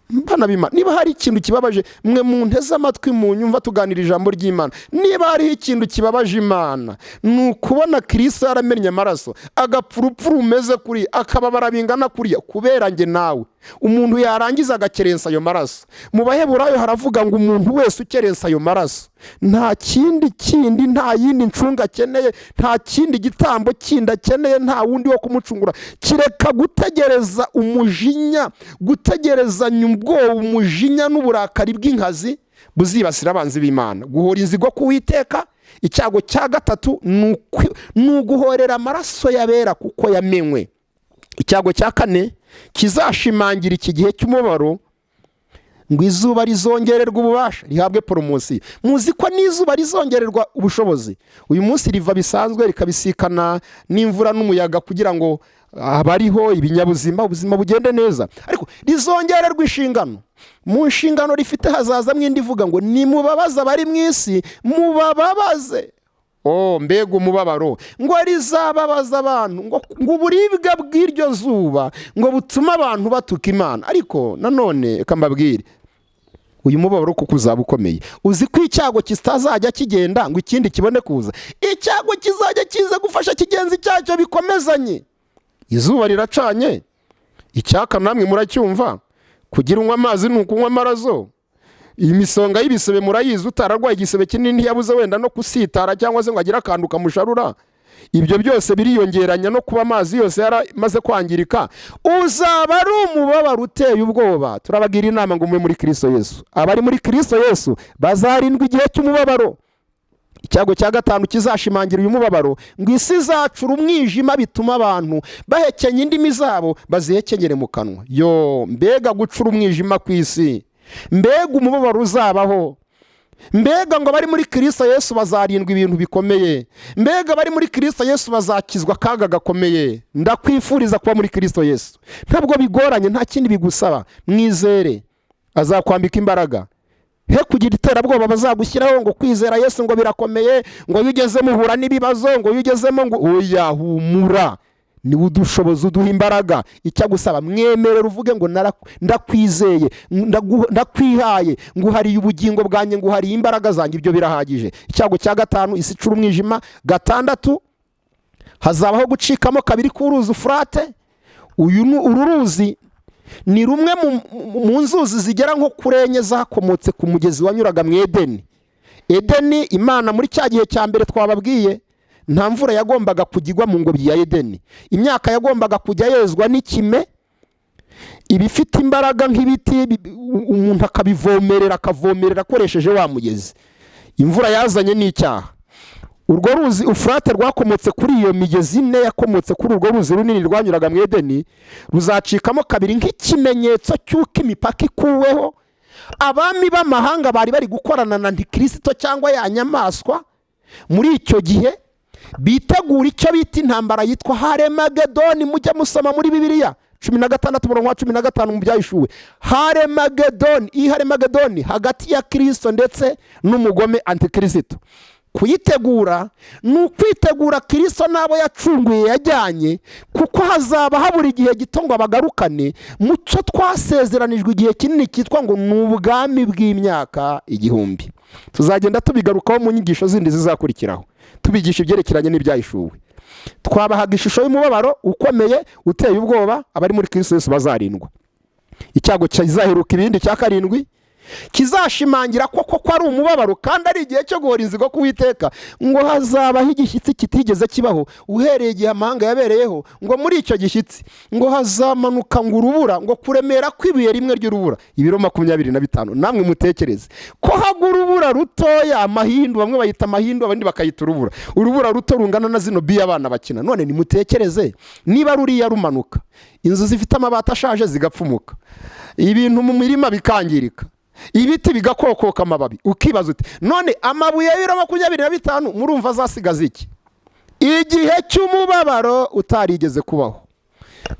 bana b'Imana, niba hari ikintu kibabaje mwe munteze amatwi, mu nyumva tuganira ijambo ry'Imana, niba hariho ikintu kibabaje Imana, ni ukubona Kirisito yaramennye amaraso, agapfa urupfu rumeze kuriya, akababara bingana kuriya kubera njye nawe, umuntu yarangiza agakerensa ayo maraso. Mu Baheburayo haravuga ngo umuntu wese ukerensa ayo maraso, nta kindi kindi, nta yindi ncunga akeneye, nta kindi gitambo kindi akeneye, nta wundi wo kumucungura, kireka gutegereza umujinya, gutegerezanya ubwoba umujinya n'uburakari bw'inkazi buzibasira abanzi b'Imana. Guhora inzigo k'Uwiteka, icyago cya gatatu ni uguhorera amaraso y'abera kuko yamenywe. Icyago cya kane kizashimangira iki gihe cy'umubabaro, ngo izuba rizongererwa ububasha, rihabwe promotion. Muzi ko n'izuba rizongererwa ubushobozi. Uyu munsi riva bisanzwe, rikabisikana n'imvura n'umuyaga kugira ngo abariho, ibinyabuzima, ubuzima bugende neza, ariko rizongererwa inshingano. Mu nshingano rifite hazaza mwindi ivuga ngo: "Nimubabaze abari mu isi, mubababaze." Oh, mbega umubabaro! Ngo rizababaza abantu, ngo uburibwe bw'iryo zuba ngo butume abantu batuka Imana. Ariko nanone reka mbabwire, uyu mubabaro kuko uzaba ukomeye. Uzi ko icyago kitazajya kigenda ngo ikindi kibone kuza? Icyago kizajya kiza gufasha kigenzi cyacyo, bikomezanye. Izuba riracanye, icyaka namwe muracyumva. Kugira unywa amazi ni ukunywa amaraso. Iyi misonga y'ibisebe murayizi. Utararwaye igisebe kinini ntiyabuze wenda no kusitara cyangwa se ngo agire akantu kamusharura. Ibyo byose biriyongeranya no kuba amazi yose yaramaze kwangirika. Uzaba ari umubabaro uteye ubwoba. Turabagira inama ngo mube muri Kirisito Yesu. Abari muri Kirisito Yesu bazarindwa igihe cy'umubabaro. Icyago cya gatanu kizashimangira uyu mubabaro, ngo isi izacura umwijima, bituma abantu bahekenya indimi zabo, bazihekenyere mu kanwa. Yo, mbega gucura umwijima ku isi! Mbega umubabaro uzabaho! Mbega ngo abari muri Kirisito Yesu bazarindwa ibintu bikomeye! Mbega abari muri Kirisito Yesu bazakizwa akaga gakomeye! Ndakwifuriza kuba muri Kirisito Yesu. Ntabwo bigoranye, nta kindi bigusaba. Mwizere, azakwambika imbaraga. He kugira iterabwoba bazagushyiraho ngo kwizera Yesu ngo birakomeye, ngo iyo ugezemo uhura n'ibibazo, ngo iyo ugezemo ngo oya, humura, niwe udushoboza, uduha imbaraga. Icyo agusaba, mwemerera uvuge ngo ndakwizeye, ndakwihaye, nguhariye ubugingo bwanjye, nguhariye imbaraga zanjye, ibyo birahagije. Icyago cya gatanu, isi icura umwijima. Gatandatu, hazabaho gucikamo kabiri k'uruzi Ufurate. Uru ruzi ni rumwe mu nzuzi zigera nko kuri enye zakomotse ku mugezi wanyuraga mu Edeni. Edeni, Imana muri cya gihe cya mbere twababwiye, nta mvura yagombaga kujya igwa mu ngobyi ya Edeni. Imyaka yagombaga kujya yezwa n'ikime, ibifite imbaraga nk'ibiti, umuntu akabivomerera, akavomerera akoresheje wa mugezi. Imvura yazanye n'icyaha. Urwo ruzi Ufurate rwakomotse kuri iyo migezi ine yakomotse kuri urwo ruzi runini rwanyuraga mu Edeni, ruzacikamo kabiri nk'ikimenyetso cy'uko imipaka ikuweho. Abami b'amahanga bari bari gukorana na Antikirisito cyangwa ya nyamaswa muri icyo gihe, bitegura icyo bita intambara yitwa Haremagedoni. Mujye musoma muri Bibiliya 16 umurongo wa 15 mu Byahishuwe. Haremagedoni, iyi Haremagedoni hagati ya Kirisito ndetse n'umugome Antikirisito, kuyitegura ni ukwitegura Kirisito n'abo yacunguye yajyanye, kuko hazaba habura igihe gito ngo abagarukane mu cyo twasezeranijwe igihe kinini cyitwa ngo ni ubwami bw'imyaka 1000. Tuzagenda tubigarukaho mu nyigisho zindi zizakurikiraho, tubigisha ibyerekeranye n'ibyahishuwe. Twabahaga ishusho y'umubabaro ukomeye uteye ubwoba abari muri Kirisito Yesu bazarindwa. Icyago kizaheruka ibindi cya karindwi kizashimangira ko koko ari umubabaro kandi ari igihe cyo guhora inzigo k'Uwiteka, ngo hazabaho igishyitsi kitigeze kibaho uhereye igihe amahanga yabereyeho. Ngo muri icyo gishyitsi ngo hazamanuka ngo urubura, ngo kuremera kw'ibuye rimwe ry'urubura ibiro 25. Namwe mutekereze ko hagwa urubura rutoya, amahindu, bamwe bayita amahindu, abandi bakayita urubura, urubura ruto rungana na zino biye abana bakina. None nimutekereze niba ruriya rumanuka, inzu zifite amabati ashaje zigapfumuka, ibintu mu mirima bikangirika, ibiti bigakokoka amababi, ukibaza uti none amabuye y'ibiro 25 murumva azasigaza iki? Igihe cy'umubabaro utarigeze kubaho.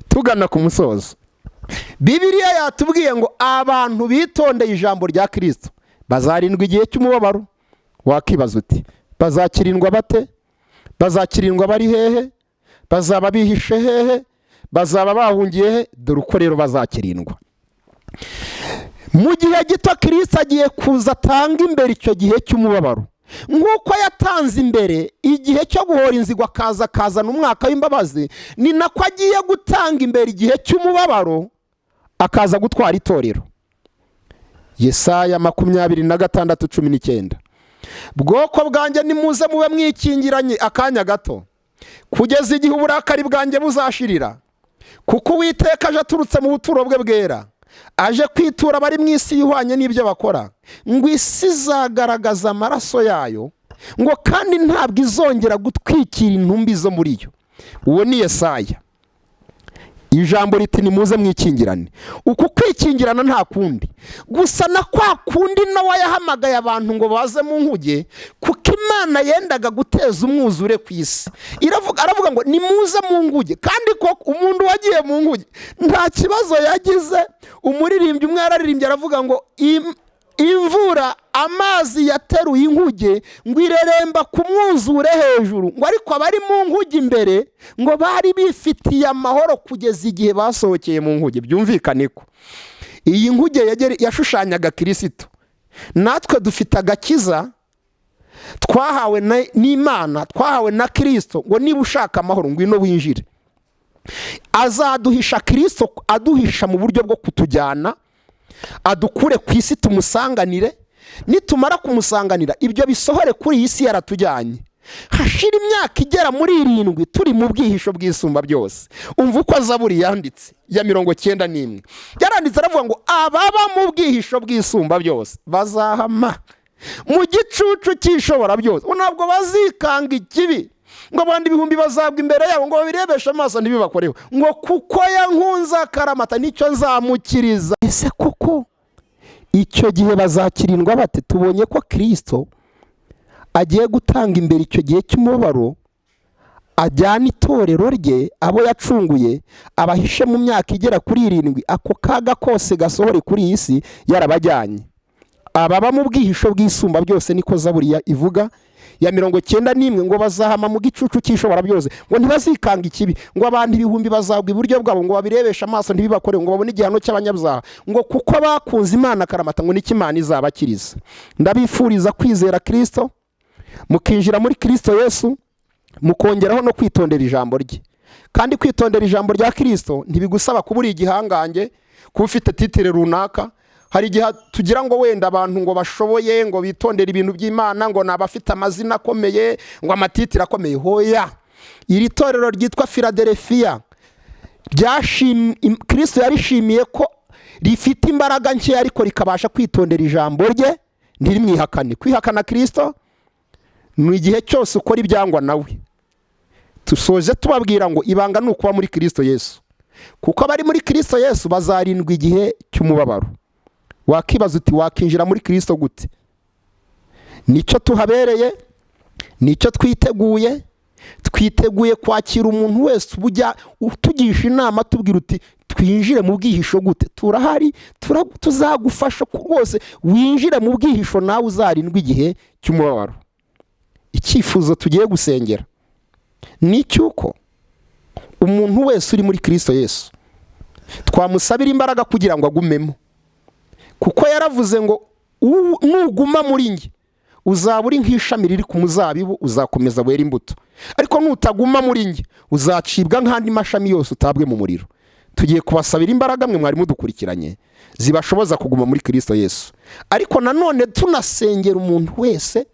Tugana ku musozo, Bibiliya yatubwiye ngo abantu bitondeye ijambo rya Kirisito bazarindwa igihe cy'umubabaro. Wakibaza uti bazakirindwa bate? Bazakirindwa bari hehe? Bazaba bihishe hehe? Bazaba bahungiye he? Dore uko rero bazakirindwa. Mu gihe gito Kirisito agiye kuza atanga imbere icyo gihe cy'umubabaro, nk'uko yatanze imbere igihe cyo guhora inzigo, akaza akazana umwaka w'imbabazi, ni nako agiye gutanga imbere igihe cy'umubabaro, akaza gutwara itorero. Yesaya 26:19: bwoko bwanjye, nimuze mube mwikingiranye akanya gato, kugeza igihe uburakari bwanjye buzashirira, kuko Uwiteka aje aturutse mu buturo bwe bwera, aje kwitura abari mu isi ihwanye n'ibyo bakora. Ngo isi izagaragaza amaraso yayo, ngo kandi ntabwo izongera gutwikira intumbi zo muri yo. Uwo ni Yesaya. Ijambo riti nimuze mwikingirane. Uku kwikingirana nta kundi gusa na kwa kundi Nowa yahamagaye abantu ngo baze mu nkuge, kuko Imana yendaga guteza umwuzure ku isi. Aravuga ngo nimuze mu nguge, kandi koko umuntu wagiye mu nguge nta kibazo yagize. Umuririmbyi umwe yararirimbye aravuga ngo imvura, amazi yateruye inkuge, ngo ireremba ku mwuzure hejuru, ngo ariko abari mu nkuge imbere ngo bari bifitiye amahoro kugeza igihe basohokeye mu nkuge. Byumvikane ko iyi nkuge yashushanyaga Kirisito. Natwe dufite agakiza twahawe n'Imana, twahawe na Kirisito, ngo niba ushaka amahoro ngwino winjire. Azaduhisha Kirisito, aduhisha mu buryo bwo kutujyana, adukure ku isi tumusanganire. Nitumara kumusanganira, ibyo bisohore kuri iyi si yaratujyanye, hashira imyaka igera muri 7 turi mu bwihisho bw'Isumba byose. Umva uko Zaburi yanditse ya 91 yaranditse, aravuga ngo ababa mu bwihisho bw'Isumba byose bazahama mu gicucu cy'Ishobora byose, ntabwo bazikanga ikibi, ngo abandi ibihumbi bazagwa imbere yabo, ngo babirebeshe amaso ntibibakoreho, ngo kuko yankunze akaramata nicyo nzamukiriza. Ese koko icyo gihe bazakirindwa bate? Tubonye ko Kirisito agiye gutanga imbere icyo gihe cy'umubabaro, ajyana itorero rye, abo yacunguye, abahishe mu myaka igera kuri 7, ako kaga kose gasohore kuri iyi si yarabajyanye. Ababa mu bwihisho bw'Isumba byose, niko Zaburi ivuga ya 91, ngo bazahama mu gicucu cy'Ishobora byose, ngo ntibazikanga ikibi, ngo abantu ibihumbi bazagwa iburyo bwabo, ngo babirebeshe amaso ntibibakore, ngo babone igihano cy'abanyabyaha, ngo kuko bakunze Imana akaramata, ngo niko Imana izabakiriza. Ndabifuriza kwizera Kirisito, mukinjira muri Kirisito Yesu, mukongeraho no kwitondera ijambo rye. Kandi kwitondera ijambo rya Kirisito ntibigusaba kuba uri igihangange, kuba ufite titre runaka. Hari igihe tugira ngo wenda abantu ngo bashoboye, ngo bitondere ibintu by'Imana, ngo ni abafite amazina akomeye, ngo ama titre akomeye. Hoya, iri torero ryitwa Filadelfiya, Kirisito yarishimiye ko rifite imbaraga nkeya, ariko rikabasha kwitondera ijambo rye, ntirimwihakane. Kwihakana Kirisito ni igihe cyose ukora ibyangwa nawe. Dusoje tubabwira ngo ibanga ni ukuba muri Kirisito Yesu, kuko abari muri Kirisito Yesu bazarindwa igihe cy'umubabaro. Wakibaza uti: "Wakinjira muri Kirisito gute?" Nicyo tuhabereye, nicyo twiteguye. Twiteguye kwakira umuntu wese ujya utugisha inama, tubwira uti: "Twinjire mu bwihisho gute?" Turahari, tuzagufasha rwose winjire mu bwihisho, nawe uzarindwe igihe cy'umubabaro. Icyifuzo tugiye gusengera ni icy'uko umuntu wese uri muri Kirisito Yesu twamusabira imbaraga kugira ngo agumemo, kuko yaravuze ngo: "Nuguma muri njye, uzaba uri nk'ishami riri ku muzabibu, uzakomeza wera imbuto, ariko nutaguma muri njye, uzacibwa nk'andi mashami yose, utabwe mu muriro." Tugiye kubasabira imbaraga, mwe mwari mudukurikiranye, zibashoboza kuguma muri Kirisito Yesu. Ariko nanone tunasengera umuntu wese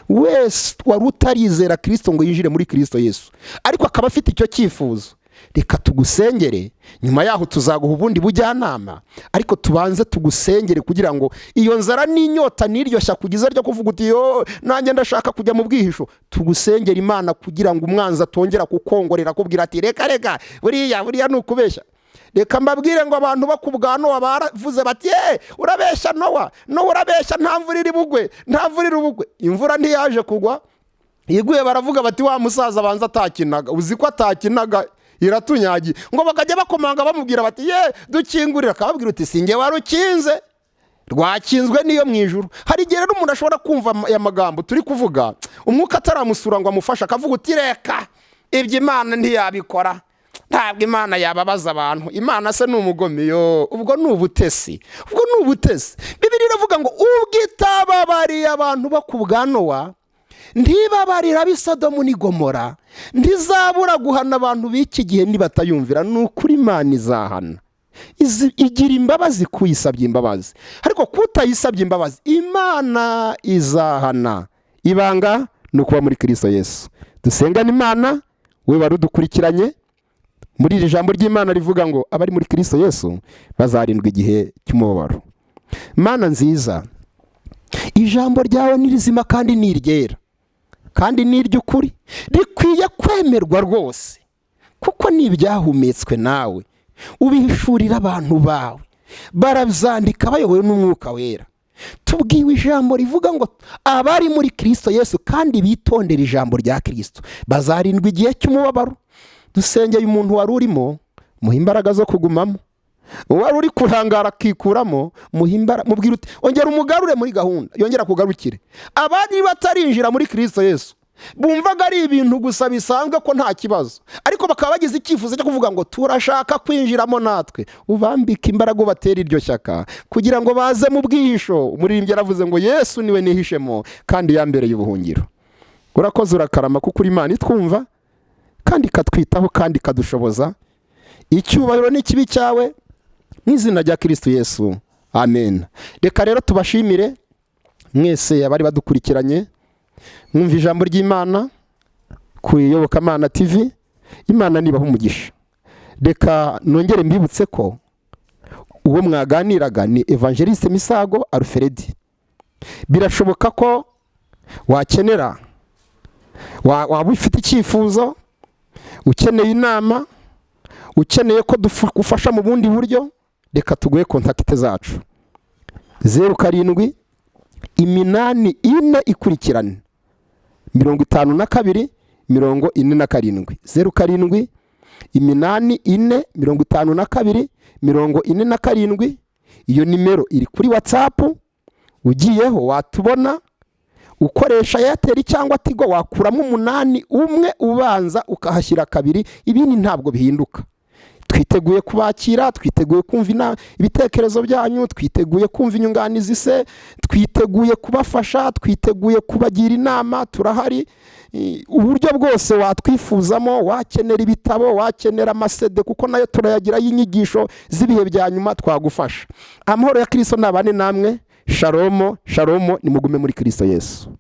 wese wari utarizera Kirisito ngo yinjire muri Kirisito Yesu, ariko akaba afite icyo cyifuzo. Reka tugusengere, nyuma yaho tuzaguha ubundi bujyanama, ariko tubanze tugusengere kugira ngo iyo nzara n'inyota n'iryo shyaka ugize ryo kuvuga uti: "Yo, nanjye ndashaka kujya mu bwihisho," tugusengere Imana kugira ngo umwanzi atongera kukongorera akubwira ati: "Reka reka, buriya buriya ni ukubeshya." Reka mbabwire ngo abantu bo ku bwa Nowa baravuze bati: "Ye, urabeshya Nowa, Nowa urabeshya, nta mvura iri bugwe, nta mvura iri bugwe." Imvura ntiyaje kugwa. Iguye baravuga bati: "Wa musaza abanza atakinaga, uzi ko atakinaga, iratunyagiye." Ngo bakajya bakomanga bamubwira bati: "Ye, dukingurira." Akababwira uti: "Sinjye warukinze, rwakinzwe n'iyo mu ijuru." Hari igihe rero umuntu ashobora kumva aya magambo turi kuvuga, umwuka ataramusura ngo amufashe, akavuga uti: "Reka, ibyo Imana ntiyabikora, ntabwo Imana yababaza abantu, Imana se ni umugome?" Yo, ubwo ni ubutesi, ubwo ni ubutesi. Bibiliya iravuga ngo ubwo itababariye abantu bo ku bwa Nowa, ntibabarira ab'i Sodomu n'i Gomora, ntizabura guhana abantu b'iki gihe nibatayumvira. Ni ukuri Imana izahana. Igira imbabazi kuyisabye imbabazi, ariko kutayisabye imbabazi Imana izahana. Ibanga ni ukuba muri Kirisito Yesu. Dusengane Imana. We wari udukurikiranye muri iri jambo ry'Imana rivuga ngo abari muri Kirisito Yesu bazarindwa igihe cy'umubabaro. Mana nziza, ijambo ryawe ni rizima kandi ni iryera kandi ni iry'ukuri, rikwiye kwemerwa rwose, kuko ni ibyahumetswe nawe, ubihishurira abantu bawe, barabyandika bayobowe n'Umwuka Wera. Tubwiwe ijambo rivuga ngo abari muri Kirisito Yesu kandi bitondera ijambo rya Kirisito bazarindwa igihe cy'umubabaro. Dusengeye umuntu wari urimo, muha imbaraga zo kugumamo. Uwari uri kurangara akikuramo, muha imbaraga, mubwira uti: "Ongera umugarure muri gahunda, yongera kugarukire." Abandi batarinjira muri Kirisito Yesu, bumvaga ari ibintu gusa bisanzwe, ko nta kibazo, ariko bakaba bagize icyifuzo cyo kuvuga ngo: "Turashaka kwinjiramo natwe," ubambike imbaraga, ubatera iryo shyaka kugira ngo baze mu bwihisho. Umuririmbyi yaravuze ngo: "Yesu niwe nihishemo kandi yambereye ubuhungiro." Urakoze, urakarama, kuko uri Imana itwumva kandi ikatwitaho kandi ikadushoboza. Icyubahiro n'ikibi cyawe, mu izina rya Kirisitu Yesu, amen. Reka rero tubashimire mwese abari badukurikiranye, mwumva ijambo ry'Imana ku Iyobokamana TV. Imana nibaha umugisha. Reka nongere mbibutse ko uwo mwaganiraga ni Evangeliste Misago Alfred. Birashoboka ko wakenera, waba ufite icyifuzo, ukeneye inama, ukeneye ko dufasha mu bundi buryo. Reka tuguhe contact zacu: 0788445247, 0788452447. Iyo nimero iri kuri WhatsApp. Ugiyeho watubona. Ukoresha Airtel cyangwa Tigo, wakuramo umunani umwe ubanza ukahashyira kabiri, ibindi ntabwo bihinduka. Twiteguye kubakira, twiteguye kumva ibitekerezo byanyu, twiteguye kumva inyunganizi se, twiteguye kubafasha, twiteguye kubagira inama, turahari. Uburyo bwose watwifuzamo, wakenera ibitabo, wakenera ama CD, kuko nayo turayagira y'inyigisho z'ibihe bya nyuma, twagufasha. Amahoro ya Kirisito nabane namwe. Shalomo, shalomo, nimugume muri Kirisito Yesu.